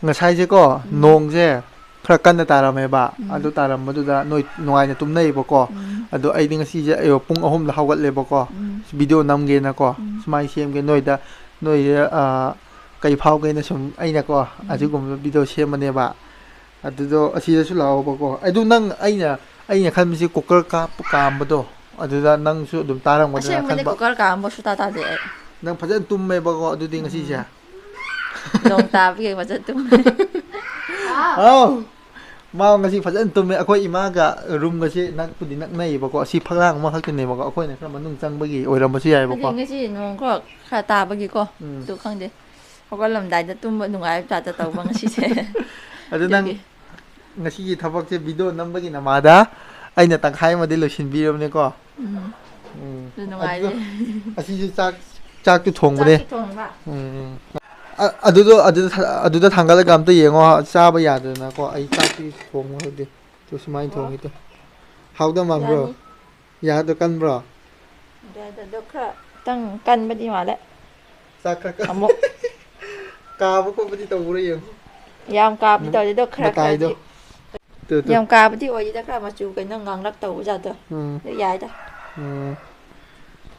ꯉꯁꯥꯏꯁꯦꯀꯣ, ꯎꯝ꯫ ꯅꯣꯡꯁꯦ ꯈꯔ ꯀꯟꯅ ꯇꯥꯔꯝꯃꯦꯕ꯫ ꯎꯝ꯫ ꯑꯗꯨ ꯇꯥꯔꯝꯕꯗꯨꯗ ꯅꯣꯏ ꯅꯨꯡꯉꯥꯏꯅ ꯇꯨꯝꯅꯩꯕꯀꯣ꯫ ꯎꯝ꯫ ꯑꯗꯣ ꯑꯩꯗꯤ ꯉꯁꯤꯁꯦ ꯑꯌꯨꯛ ꯄꯨꯡ ꯑꯍꯨꯝꯗ ꯍꯧꯒꯠꯂꯦꯕꯀꯣ꯫ ꯎꯝ꯫ ꯚꯤꯗꯤꯑꯣ ꯅꯝꯒꯦꯅꯀꯣ꯫ ꯎꯝ꯫ ꯁꯨꯃꯥꯏꯅ ꯁꯦꯝꯒꯦ ꯅꯣꯏꯗ, ꯅꯣꯏꯗ, ꯑ, ꯀꯩ ꯐꯥꯎꯒꯦꯅ ꯁꯨꯝ ꯑꯩꯅꯀꯣ, ꯎꯝ꯫ ꯑꯁꯤꯒꯨꯝꯕ ꯚꯤꯗꯤꯑꯣ ꯁꯦꯝꯕꯅꯦꯕ꯫ ꯑꯗꯨꯗꯣ ꯑꯁꯤꯗꯁꯨ ꯂꯥꯛꯑꯣꯕꯀꯣ꯫ ꯑꯗꯨ ꯅꯪ ꯑꯩꯅ ꯑꯩꯅ ꯈꯟꯕꯁꯤ ꯀꯨꯀꯔ ꯀꯥꯞꯄ ꯀꯥꯝꯕꯗꯣ, ꯑꯗꯨꯗ ꯅꯪꯁꯨ ꯑꯗꯨꯝ ꯇꯥꯔꯝꯒꯗ꯭ꯔꯥ ꯑꯁꯦꯡꯕꯗꯤ ꯈꯟꯕ꯫ ꯀꯨꯀꯔ ꯀꯥꯝꯕ ꯁꯨꯇꯥ ꯇꯥꯗꯦ ꯑꯩ꯫ ꯅꯪ ꯐꯖꯅ ꯇꯨꯝꯃꯦꯕꯀꯣ ꯑꯗꯨꯗꯤ ꯉꯁꯤꯁꯦ꯫ ꯅꯣꯡ ꯇꯥꯕꯒꯤ ꯐꯖꯅ ꯇꯨꯝꯃꯦ꯫ ꯑꯥꯎ꯫ ꯃꯥ ꯉꯁꯤ ꯐꯖꯅ ꯇꯨꯝꯃꯦ꯫ ꯑꯩꯈꯣꯏ ꯏꯃꯥꯒ ꯔꯨꯝꯒꯁꯦ ꯅꯛꯄꯨꯗꯤ ꯅꯛꯅꯩꯌꯦꯕꯀꯣ꯫ ꯑꯁꯤ ꯐꯛꯂꯥꯡ ꯑꯃꯈꯛꯇꯅꯦꯕꯀꯣ꯫ ꯑꯩꯈꯣꯏꯅ ꯈꯔ ꯃꯅꯨꯡ ꯆꯪꯕꯒꯤ ꯑꯣꯏꯔꯝꯕꯁꯨ ꯌꯥꯏꯕꯀꯣ꯫ ꯍꯥꯏꯗꯤ ꯉꯁꯤ ꯅꯣꯡ ꯈꯔ ꯈꯔ ꯇꯥꯕꯒꯤꯀꯣ꯫ ꯎꯝ꯫ ꯑꯗꯨ ꯈꯪꯗꯦ꯫ ꯍꯧꯒꯠꯂꯝꯗꯥꯏꯗ ꯇꯨꯝꯕ ꯅꯨꯡꯉꯥꯏꯕ ꯖꯥꯠꯇ ꯇꯧꯕ ꯉꯁꯤꯁꯦ꯫ ꯑꯗꯨ ꯅꯪ ꯑꯗꯨꯒꯤ꯫ ꯉꯁꯤꯒꯤ ꯊꯕꯛꯁꯦ ꯚꯤꯗꯤꯑꯣ ꯅꯝꯕꯒꯤ ꯅꯃꯥꯗ ꯑꯩꯅ ꯇꯪꯈꯥꯏ ꯑꯃꯗꯤ ꯂꯣꯏꯁꯤꯟꯕꯤꯔꯕꯅꯦꯀꯣ꯫ ꯎꯝ꯫ ꯎꯝ꯫ ꯑꯗꯨ ꯑꯗꯨꯗꯣ ꯅꯨꯡꯉꯥꯏꯔꯦ꯫ ꯑꯁꯤꯁꯨ ꯆꯥꯛ, ꯆꯥꯛꯇꯤ ꯊꯣꯡꯕꯅꯦ꯫ ꯆꯥꯛꯇꯤ ꯊꯣꯡꯕ꯫ ꯎꯝ꯫ ꯑ-, ꯑꯗꯨꯗꯣ ꯑꯗꯨꯗ ꯊ-, ꯑꯗꯨꯗ ꯊꯥꯡꯒꯠꯂꯒ ꯑꯝꯇ ꯌꯦꯡꯉꯣ, ꯆꯥꯕ ꯌꯥꯗꯗꯅꯀꯣ꯫ ꯑꯩ ꯆꯥꯛꯇꯤ ꯊꯣꯡꯕ ꯍꯧꯗꯦ꯫ ꯇꯨ ꯁꯨꯃꯥꯏꯅ ꯑꯣ꯫ ꯊꯣꯡꯉꯤ ꯇꯨ꯫ ꯍꯥꯎꯗꯧ ꯃꯥꯟꯕ꯭ꯔꯣ? ꯌꯥꯅꯤ꯫ ꯌꯥꯗꯣ ꯀꯟꯕ꯭ꯔꯣ? ꯌꯥꯏꯗ, ꯑꯗꯣ ꯈꯔ ꯈꯤꯇꯪ ꯀꯟꯕꯗꯤ ꯃꯥꯜꯂꯦ꯫ ꯆꯥꯛ ꯈꯔ ꯈꯔ ꯑꯃꯨꯛ꯫ ꯀꯥꯕ ꯈꯣꯠꯄꯗꯤ ꯇꯧꯕ꯭ꯔꯥ ꯌꯦꯡꯉꯨ꯫ ꯌꯥꯝ ꯀꯥꯕꯗꯤ ꯇꯧꯗꯦ ꯑꯗꯣ ꯈꯔ ꯃꯇꯥꯏꯗꯣ꯫ ꯈꯔꯗꯤ꯫ Two, two. ꯌꯥꯝ ꯀꯥꯕꯗꯤ ꯑꯣꯏꯗꯦꯗ, ꯈꯔ ꯃꯆꯨ ꯀꯩꯅꯣ ꯉꯥꯡꯂꯛ ꯇꯧꯕ ꯖꯥꯠꯇꯣ꯫ ꯎꯝ꯫ ꯑꯗꯨ ꯌꯥꯏꯗ꯫ ꯎꯝ꯫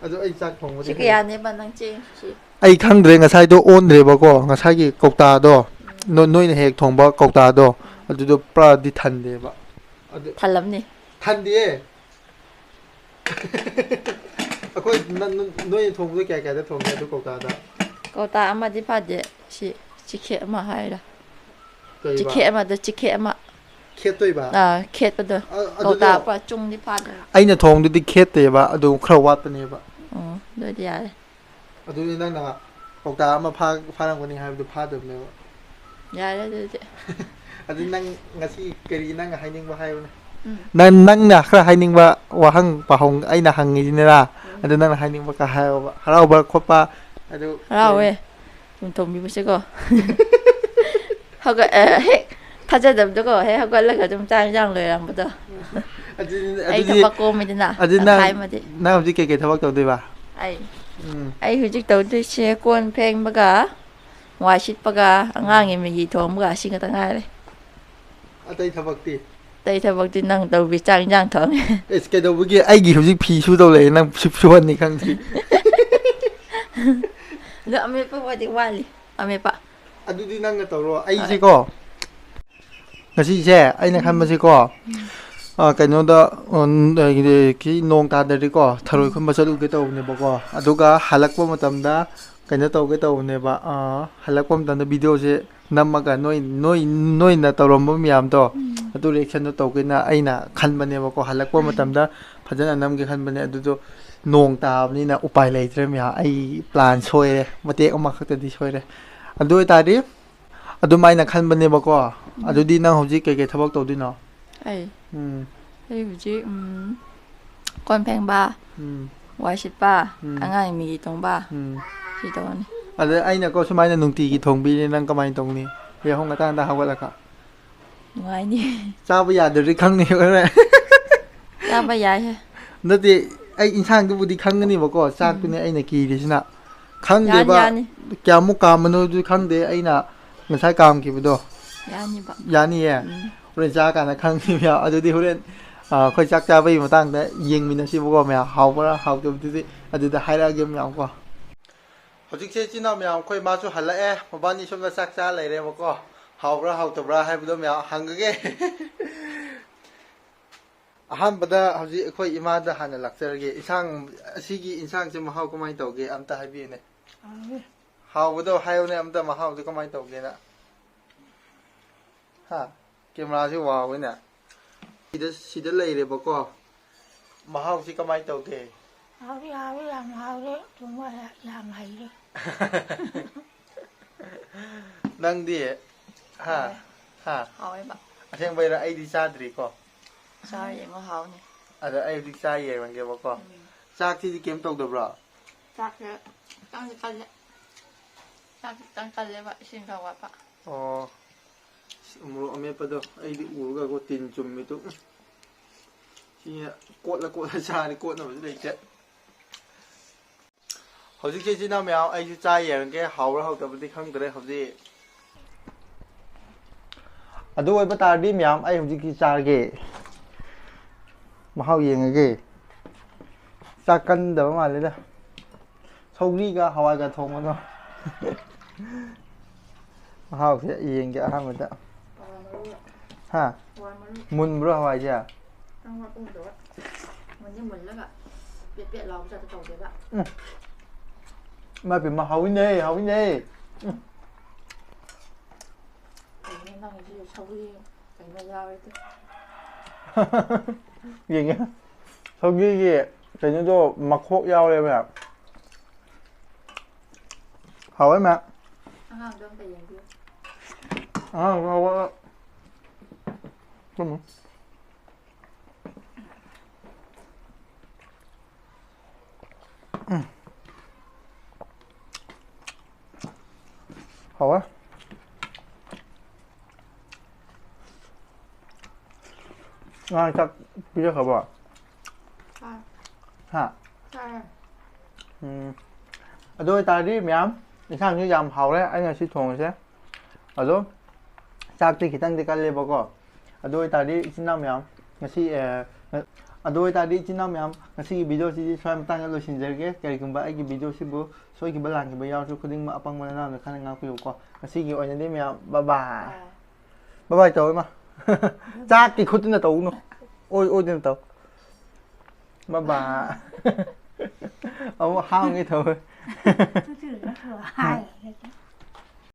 ꯑꯗꯣ ꯑꯩ ꯆꯥꯛ ꯊꯣꯡꯕꯗꯤ ꯁꯤ ꯍꯩ꯫ ꯀꯌꯥꯅꯦꯕ ꯅꯪ ꯆꯦꯡꯁꯤ? ꯑꯩ ꯈꯪꯗ꯭ꯔꯦ, ꯉꯁꯥꯏꯗꯣ ꯑꯣꯟꯗ꯭ꯔꯦꯕꯀꯣ, ꯉꯁꯥꯏꯒꯤ ꯀꯧꯇꯥꯗꯣ꯫ ꯅꯣ-, ꯅꯣꯏꯅ ꯍꯦꯛ ꯊꯣꯡꯕ ꯀꯧꯇꯥꯗꯣ꯫ ꯑꯗꯨꯗꯣ ꯄꯨꯔꯥꯗꯤ ꯊꯟꯗꯦꯕ꯫ ꯑꯗꯨ ꯊꯜꯂꯝꯅꯤ꯫ ꯊꯟꯗꯤꯌꯦ꯫ ꯑꯩꯈꯣꯏ ꯅ-, ꯅ-, ꯅꯣꯏꯅ ꯊꯣꯡꯕꯗꯣ ꯀꯌꯥ ꯀꯌꯥꯗ ꯊꯣꯡꯒꯦ ꯑꯗꯨ ꯀꯧꯇꯥꯗ? ꯀꯧꯇꯥ ꯑꯃꯗꯤ ꯐꯥꯗꯦ꯫ ꯁꯤ ꯆꯤꯈꯦ ꯑꯃ ꯍꯥꯏꯔ꯫ ꯀꯩꯕ? ꯆꯤꯈꯦ ꯑꯃꯗ ꯆꯤꯈꯦ ꯑꯃ꯫ ꯈꯦꯠꯇꯣꯏꯕ? ꯑꯥ, ꯈꯦꯠꯄꯗꯣ꯫ ꯑ-, ꯀꯧꯇꯥ ꯑꯗꯨꯗꯣ ꯄꯨꯔꯥ ꯆꯨꯡꯗꯤ ꯐꯥꯗꯦꯕ꯫ ꯑꯩꯅ ꯊꯣꯡꯗꯨꯗꯤ ꯈꯦꯠꯇꯦꯕ, ꯑꯗꯨ ꯈꯔ ꯋꯥꯠꯄꯅꯦꯕ꯫ ꯑꯣ, ꯑꯗꯨꯗꯤ ꯌꯥꯔꯦ꯫ ꯑꯗꯨꯗꯤ ꯅꯪꯅ ꯀꯧꯇꯥ ꯑꯃ ꯐꯥ-, ꯐꯥꯔꯝꯒꯅꯤ ꯍꯥꯏꯕꯗꯨ ꯐꯥꯗꯕꯅꯦꯕ꯫ ꯌꯥꯔꯦ ꯑꯗꯨꯗꯤ꯫ ꯑꯗꯨ ꯅꯪ ꯉꯁꯤ ꯀꯔꯤ ꯅꯪꯅ ꯍꯥꯏꯅꯤꯡꯕ ꯍꯥꯏꯌꯨꯅꯦ꯫ ꯎꯝ꯫ ꯅꯪ, ꯅꯪꯅ ꯈꯔ ꯍꯥꯏꯅꯤꯡꯕ ꯋꯥꯍꯪ ꯄꯥꯎꯍꯪ ꯑꯩꯅ ꯍꯪꯉꯤꯁꯤꯅꯤꯔꯥ? ꯑꯗꯨ ꯅꯪꯅ ꯍꯥꯏꯅꯤꯡꯕ ꯈꯔ ꯍꯥꯏꯌꯣꯕ꯫ ꯍꯔꯥꯎꯕ ꯈꯣꯠꯄ ꯑꯗꯨ ꯀꯔꯤ? ꯍꯔꯥꯎꯋꯦ꯫ ꯑꯗꯨꯝ ꯊꯣꯡꯕꯤꯕꯁꯦꯀꯣ꯫ ꯍꯧꯒꯠ-, ꯑ, ꯍꯦꯛ ꯊꯥꯖꯗꯕꯗꯀꯣ, ꯍꯦꯛ ꯍꯧꯒꯠꯂꯒ ꯑꯗꯨꯝ ꯆꯥꯛ ꯏꯟꯖꯥꯡ ꯂꯣꯏꯔꯝꯕꯗꯣ꯫ ꯑꯗꯨꯗꯤ, ꯑꯩ ꯑꯗꯨꯗꯤ, ꯊꯕꯛ ꯀꯣꯝꯃꯤꯗꯅ, ꯑꯗꯨꯗꯤ ꯅꯪ, ꯇꯪꯈꯥꯏ ꯑꯃꯗꯤ꯫ ꯅꯪ ꯍꯧꯖꯤꯛ ꯀꯩꯀꯩ ꯊꯕꯛ ꯇꯧꯗꯣꯏꯕ? ꯑꯩ, ꯎꯝ꯫ ꯑꯩ ꯍꯧꯖꯤꯛ ꯇꯧꯗꯣꯏꯁꯦ ꯀꯣꯟ ꯐꯦꯡꯕꯒ, ꯋꯥꯏ ꯁꯤꯠꯄꯒ, ꯑꯉꯥꯡꯒꯤ ꯃꯦꯒꯤ ꯊꯣꯡꯕꯒ, ꯑꯁꯤ ꯈꯛꯇ ꯉꯥꯏꯔꯦ꯫ ꯑꯇꯩ ꯊꯕꯛꯇꯤ? ꯑꯇꯩ ꯊꯕꯛꯇꯤ ꯅꯪ ꯇꯧꯕꯤ, ꯆꯥꯛ ꯏꯟꯖꯥꯡ ꯊꯣꯡꯉꯦ꯫ ꯑꯦꯁ, ꯀꯩꯗꯧꯕꯒꯤ? ꯑꯩꯒꯤ ꯍꯧꯖꯤꯛ ꯐꯤ ꯁꯨꯗꯧ ꯂꯩ, ꯅꯪ ꯁꯨ-, ꯁꯨꯍꯟꯅꯤ ꯈꯪꯗ꯭ꯔꯤ꯫ ꯑꯗꯣ ꯑꯃꯦꯠꯄ ꯋꯥꯗꯤ ꯋꯥꯠꯂꯤ, ꯑꯃꯦꯠꯄ꯫ ꯑꯗꯨꯗꯤ ꯅꯪꯅ ꯇꯧꯔꯣ꯫ ꯑꯩꯁꯦꯀꯣ, ꯉꯁꯤꯁꯦ ꯑꯩꯅ ꯈꯟꯕꯁꯦꯀꯣ, ꯑ, ꯀꯩꯅꯣꯗ, ꯑ, ꯀꯤ ꯅꯣꯡ ꯇꯥꯗ꯭ꯔꯗꯤꯀꯣ, ꯊꯔꯣꯏ ꯈꯨꯟꯕ ꯆꯠꯂꯨꯒꯦ ꯇꯧꯕꯅꯦꯕꯀꯣ꯫ ꯑꯗꯨꯒ ꯍꯜꯂꯛꯄ ꯃꯇꯝꯗ ꯀꯩꯅꯣ ꯇꯧꯒꯦ ꯇꯧꯕꯅꯦꯕ, ꯑ, ꯍꯜꯂꯛꯄ ꯃꯇꯝꯗ ꯚꯤꯗꯤꯑꯣꯁꯦ ꯅꯝꯃꯒ ꯅꯣꯏ, ꯅꯣꯏ, ꯅꯣꯏꯅ ꯇꯧꯔꯝꯕ ꯃꯌꯥꯝꯗꯣ, ꯎꯝ꯫ ꯑꯗꯨ ꯔꯤꯌꯦꯛꯁꯟꯗꯣ ꯇꯧꯒꯦꯅ ꯑꯩꯅ ꯈꯟꯕꯅꯦꯕꯀꯣ꯫ ꯍꯜꯂꯛꯄ ꯎꯝ꯫ ꯃꯇꯝꯗ ꯐꯖꯅ ꯅꯝꯒꯦ ꯈꯟꯕꯅꯦ꯫ ꯑꯗꯨꯗꯣ ꯅꯣꯡ ꯇꯥꯕꯅꯤꯅ ꯎꯄꯥꯏ ꯂꯩꯇ꯭ꯔꯦ ꯃꯌꯥꯝ꯫ ꯑꯩ ꯄ꯭ꯂꯥꯟ ꯁꯣꯏꯔꯦ, ꯃꯇꯦꯛ ꯑꯃꯈꯛꯇꯗꯤ ꯁꯣꯏꯔꯦ꯫ ꯑꯗꯨ ꯑꯣꯏꯇꯥꯔꯗꯤ ꯑꯗꯨꯃꯥꯏꯅ ꯈꯟꯕꯅꯦꯕꯀꯣ꯫ ꯎꯝ꯫ ꯑꯗꯨꯗꯤ ꯅꯪ ꯍꯧꯖꯤꯛ ꯀꯩꯀꯩ ꯊꯕꯛ ꯇꯧꯗꯣꯏꯅꯣ? ꯑꯩ? ꯎꯝ꯫ ꯑꯩ ꯍꯧꯖꯤꯛ, ꯎꯝ, ꯀꯣꯟ ꯐꯦꯡꯕ, ꯎꯝ꯫ ꯋꯥꯏ ꯁꯤꯠꯄ, ꯎꯝ꯫ ꯑꯉꯥꯡ ꯃꯤꯒꯤ ꯇꯣꯡꯕ, ꯎꯝ꯫ ꯁꯤ ꯇꯧꯔꯅꯤ꯫ ꯑꯗ ꯑꯩꯅꯀꯣ ꯁꯨꯃꯥꯏꯅ ꯅꯨꯡꯇꯤꯒꯤ ꯊꯣꯡꯕꯤꯔꯦ, ꯅꯪ ꯀꯃꯥꯏꯅ ꯇꯧꯅꯤ? ꯌꯥꯍꯧ ꯉꯟꯇꯥ ꯉꯟꯇꯥ ꯍꯧꯒꯠꯂꯒ꯫ ꯅꯨꯡꯉꯥꯏꯅꯤ꯫ ꯆꯥꯕ ꯌꯥꯗ꯭ꯔꯗꯤ ꯈꯪꯅꯤ ꯍꯣꯔꯦꯟ꯫ ꯆꯥꯕ ꯌꯥꯏꯍꯦ꯫ ꯅꯠꯇꯦ, ꯑꯩ ꯏꯟꯁꯥꯡꯗꯨꯕꯨꯗꯤ ꯈꯪꯒꯅꯤꯕꯀꯣ, ꯆꯥꯛꯇꯨꯅꯦ ꯎꯝ꯫ ꯑꯩꯅ ꯀꯤꯔꯤꯁꯤꯅ꯫ ꯈꯪꯗꯦꯕ, ꯌꯥꯅꯤ, ꯌꯥꯅꯤ꯫ ꯀꯌꯥꯃꯨꯛ ꯀꯥꯝꯕꯅꯣꯗꯨ ꯈꯪꯗꯦ, ꯑꯩꯅ ꯉꯁꯥꯏ ꯀꯥꯝꯈꯤꯕꯗꯣ꯫ ꯌꯥꯅꯤꯕ꯫ ꯌꯥꯅꯤꯌꯦ? ꯎꯝ꯫ ꯍꯣꯔꯦꯟ ꯆꯥꯔꯀꯥꯟꯗ ꯈꯪꯅꯤꯕ꯫ ꯑꯗꯨꯗꯤ ꯍꯣꯔꯦꯟ, ꯑ, ꯑꯩꯈꯣꯏ ꯆꯥꯛ ꯆꯥꯕꯒꯤ ꯃꯇꯥꯡꯗ ꯌꯦꯡꯃꯤꯟꯅꯁꯤꯕꯀꯣ ꯃꯌꯥꯝ, ꯍꯥꯎꯕ꯭ꯔꯥ ꯍꯥꯎꯇꯕꯗꯨꯗꯤ ꯑꯗꯨꯗ ꯍꯥꯏꯔꯛꯑꯒꯦ ꯃꯌꯥꯝ ꯀꯣ꯫ ꯍꯧꯖꯤꯛꯁꯦ ꯏꯆꯤꯟ ꯏꯅꯥꯎ ꯃꯌꯥꯝ, ꯑꯩꯈꯣꯏ ꯃꯥꯁꯨ ꯍꯜꯂꯛꯑꯦ, ꯃꯕꯥꯅꯤ ꯁꯣꯝꯗ ꯆꯥꯛ ꯆꯥ ꯂꯩꯔꯦꯕꯀꯣ꯫ ꯍꯥꯎꯕ꯭ꯔꯥ ꯍꯥꯎꯇꯕ꯭ꯔꯥ ꯍꯥꯏꯕꯗꯣ ꯃꯌꯥꯝ ꯍꯪꯉꯒꯦ꯫ ꯑꯍꯥꯟꯕꯗ ꯍꯧꯖꯤꯛ ꯑꯩꯈꯣꯏ ꯏꯃꯥꯗ ꯍꯥꯟꯅ ꯂꯥꯛꯆꯔꯒꯦ꯫ ꯏꯟꯁꯥꯡ, ꯑꯁꯤꯒꯤ ꯏꯟꯁꯥꯡꯁꯦ ꯃꯍꯥꯎ ꯀꯃꯥꯏꯅ ꯇꯧꯒꯦ? ꯑꯝꯇ ꯍꯥꯏꯕꯤꯌꯨꯅꯦ꯫ ꯍꯥꯎꯋꯦ꯫ ꯍꯥꯎꯕꯗꯣ ꯍꯥꯏꯌꯨꯅꯦ ꯑꯝꯇ, ꯃꯍꯥꯎꯁꯦ ꯀꯃꯥꯏꯅ ꯇꯧꯒꯦꯅ? ꯍꯥ? ꯀꯦꯃꯦꯔꯥꯁꯦ ꯋꯥꯎꯋꯤꯅꯦ꯫ ꯁꯤꯗ, ꯁꯤꯗ ꯂꯩꯔꯦꯕꯀꯣ꯫ ꯃꯍꯥꯎꯁꯤ ꯀꯃꯥꯏꯅ ꯇꯧꯒꯦ? ꯍꯥꯎꯗꯤ ꯍꯥꯎꯋꯤ, ꯌꯥꯝ ꯍꯥꯎꯔꯦ꯫ ꯊꯣꯡꯕ ꯌꯥꯝ ꯍꯩꯔꯦ꯫ ꯅꯪꯗꯤ? ꯍꯥ? ꯍꯥꯎꯋꯦ꯫ ꯍꯥ? ꯍꯥꯎꯋꯦꯕ꯫ ꯑꯁꯦꯡꯕꯩꯔꯥ? ꯑꯩꯗꯤ ꯆꯥꯗ꯭ꯔꯤꯀꯣ꯫ ꯆꯥꯔ ꯌꯦꯡꯉꯣ, ꯍꯥꯎꯅꯤ꯫ ꯑꯗ ꯑꯩ ꯍꯧꯖꯤꯛ ꯆꯥ ꯌꯦꯡꯉꯒꯦꯕꯀꯣ꯫ ꯎꯝ꯫ ꯆꯥꯛꯁꯤꯗꯤ ꯀꯩꯝ ꯇꯧꯗꯕ꯭ꯔꯣ? ꯆꯥꯛꯁꯦ ꯈꯤꯇꯪꯗꯤ ꯀꯜꯂꯦ꯫ ꯆꯥꯛ ꯈꯤꯇꯪ ꯀꯜꯂꯦꯕ, ꯏꯁꯤꯡ ꯈꯔ ꯋꯥꯠꯄ꯫ ꯑꯣ꯫ ꯑꯁ, ꯃꯣꯔꯣꯛ ꯑꯃꯦꯠꯄꯗꯣ ꯑꯩꯗꯤ ꯎꯔꯒꯀꯣ ꯇꯤꯟ ꯆꯨꯝꯃꯤ ꯇꯨ꯫ ꯁꯤ ꯀꯣꯠꯂ ꯀꯣꯠꯂ ꯆꯥꯔꯗꯤ ꯀꯣꯠꯅꯕꯁꯨ ꯂꯩꯇꯦ꯫ ꯍꯧꯖꯤꯛꯁꯦ ꯏꯆꯤꯟ ꯏꯅꯥꯎ ꯃꯌꯥꯝ ꯑꯩꯁꯨ ꯆꯥ ꯌꯦꯡꯉꯒꯦ, ꯍꯥꯎꯕ꯭ꯔꯥ ꯍꯥꯎꯇꯕꯗꯤ ꯈꯪꯗ꯭ꯔꯦ ꯍꯧꯖꯤꯛ꯫ ꯑꯗꯨ ꯑꯣꯏꯕ ꯇꯥꯔꯗꯤ ꯃꯌꯥꯝ ꯑꯩ ꯍꯧꯖꯤꯛꯇꯤ ꯆꯥꯔꯒꯦ꯫ ꯃꯍꯥꯎ ꯌꯦꯡꯉꯒꯦ꯫ ꯆꯥꯛ ꯀꯟꯗꯕ ꯃꯥꯜꯂꯦꯗ꯫ ꯁꯧꯒ꯭ꯔꯤꯒ ꯍꯋꯥꯏꯒ ꯊꯣꯡꯕꯗꯣ꯫ ꯃꯍꯥꯎꯁꯦ ꯌꯦꯡꯒꯦ ꯑꯍꯥꯟꯕꯗ꯫ ꯍꯥ? ꯃꯨꯟꯕ꯭ꯔꯣ ꯍꯋꯥꯏꯁꯦ? ꯅꯪ ꯋꯥ ꯎꯗꯕ꯫ ꯃꯨꯟꯗꯤ ꯃꯨꯜꯂꯒ ꯄꯦꯠ ꯄꯦꯠ ꯂꯥꯎꯕ ꯖꯥꯠꯇꯣ ꯇꯧꯗꯦꯕ꯫ ꯏꯃꯥ ꯄꯦꯝꯃ, ꯍꯥꯎꯏꯅꯦ, ꯍꯥꯎꯏꯅꯦ꯫ ꯎꯝ꯫ ꯀꯩꯅꯣ ꯅꯪꯒꯤꯁꯤ ꯁꯧꯒ꯭ꯔꯤ ꯀꯩꯅꯣ ꯌꯥꯎꯔꯦ ꯇꯨ꯫ ꯌꯦꯡꯒꯦ꯫ ꯁꯧꯒ꯭ꯔꯤꯒꯤ ꯀꯩꯅꯣꯗꯣ ꯃꯈꯣꯛ ꯌꯥꯎꯔꯦꯕ꯫ ꯍꯥꯎꯋꯦ ꯃꯌꯥꯝ꯫ ꯑꯉꯥꯡꯗꯣ ꯑꯝꯇ ꯌꯦꯡꯕꯤꯌꯨ꯫ ꯑꯉꯥꯡ ꯍꯧꯒꯠꯂ ꯇꯨꯝꯃꯤ꯫ ꯎꯝ꯫ ꯍꯥꯎꯋꯦ꯫ ꯑꯉꯥꯡ ꯆꯥꯛ ꯄꯤꯖꯈ꯭ꯔꯕꯣ? ꯆꯥꯔꯦ꯫ ꯍꯥ? ꯆꯥꯔꯦ꯫ ꯎꯝ꯫ ꯑꯗꯨ ꯑꯣꯏꯇꯥꯔꯗꯤ ꯃꯌꯥꯝ, ꯏꯟꯁꯥꯡꯁꯨ ꯌꯥꯝ ꯍꯥꯎꯔꯦ ꯑꯩꯅ ꯁꯤ ꯊꯣꯡꯉꯤꯁꯦ꯫ ꯑꯗꯣ ꯆꯥꯛꯇꯤ ꯈꯤꯇꯪꯗꯤ ꯀꯜꯂꯦꯕꯀꯣ꯫ ꯑꯗꯨ ꯑꯣꯏꯇꯥꯔꯗꯤ ꯏꯆꯤꯟ ꯏꯅꯥꯎ ꯃꯌꯥꯝ, ꯉꯁꯤ, ꯑꯦ, ꯑꯗꯨ ꯑꯣꯏꯇꯥꯔꯗꯤ ꯏꯆꯤꯟ ꯏꯅꯥꯎ ꯃꯌꯥꯝ, ꯉꯁꯤꯒꯤ video ꯁꯤꯗꯤ ꯁ꯭ꯋꯥꯏ ꯃꯇꯥꯡꯗ ꯂꯣꯏꯁꯤꯟꯖꯔꯒꯦ꯫ ꯀꯔꯤꯒꯨꯝꯕ ꯑꯩꯒꯤ video ꯁꯤꯕꯨ ꯁꯣꯏꯈꯤꯕ ꯂꯥꯟꯈꯤꯕ ꯌꯥꯎꯔꯁꯨ ꯈꯨꯗꯤꯡꯃꯛ ꯑꯄꯪꯕ ꯅꯅꯥꯎꯅ ꯈꯟꯅ ꯉꯥꯛꯄꯤꯌꯨꯀꯣ꯫ ꯉꯁꯤꯒꯤ ꯑꯣꯏꯅꯗꯤ ꯃꯌꯥꯝ bye bye꯫ Bye bye ꯇꯧ ꯏꯃꯥ꯫ ꯆꯥꯛꯀꯤ ꯈꯨꯠꯇꯨꯅ ꯇꯧꯅꯨ꯫ ꯑꯣꯏ, ꯑꯣꯏꯗꯨꯅ ꯇꯧ꯫ Bye bye꯫ ꯑꯃꯨꯛ ꯍꯥꯡꯒꯦ ꯇꯧꯋꯦ꯫ ꯆꯨ ꯆꯨ ꯅꯠꯇ꯭ꯔꯣ? ꯍꯥꯏ꯫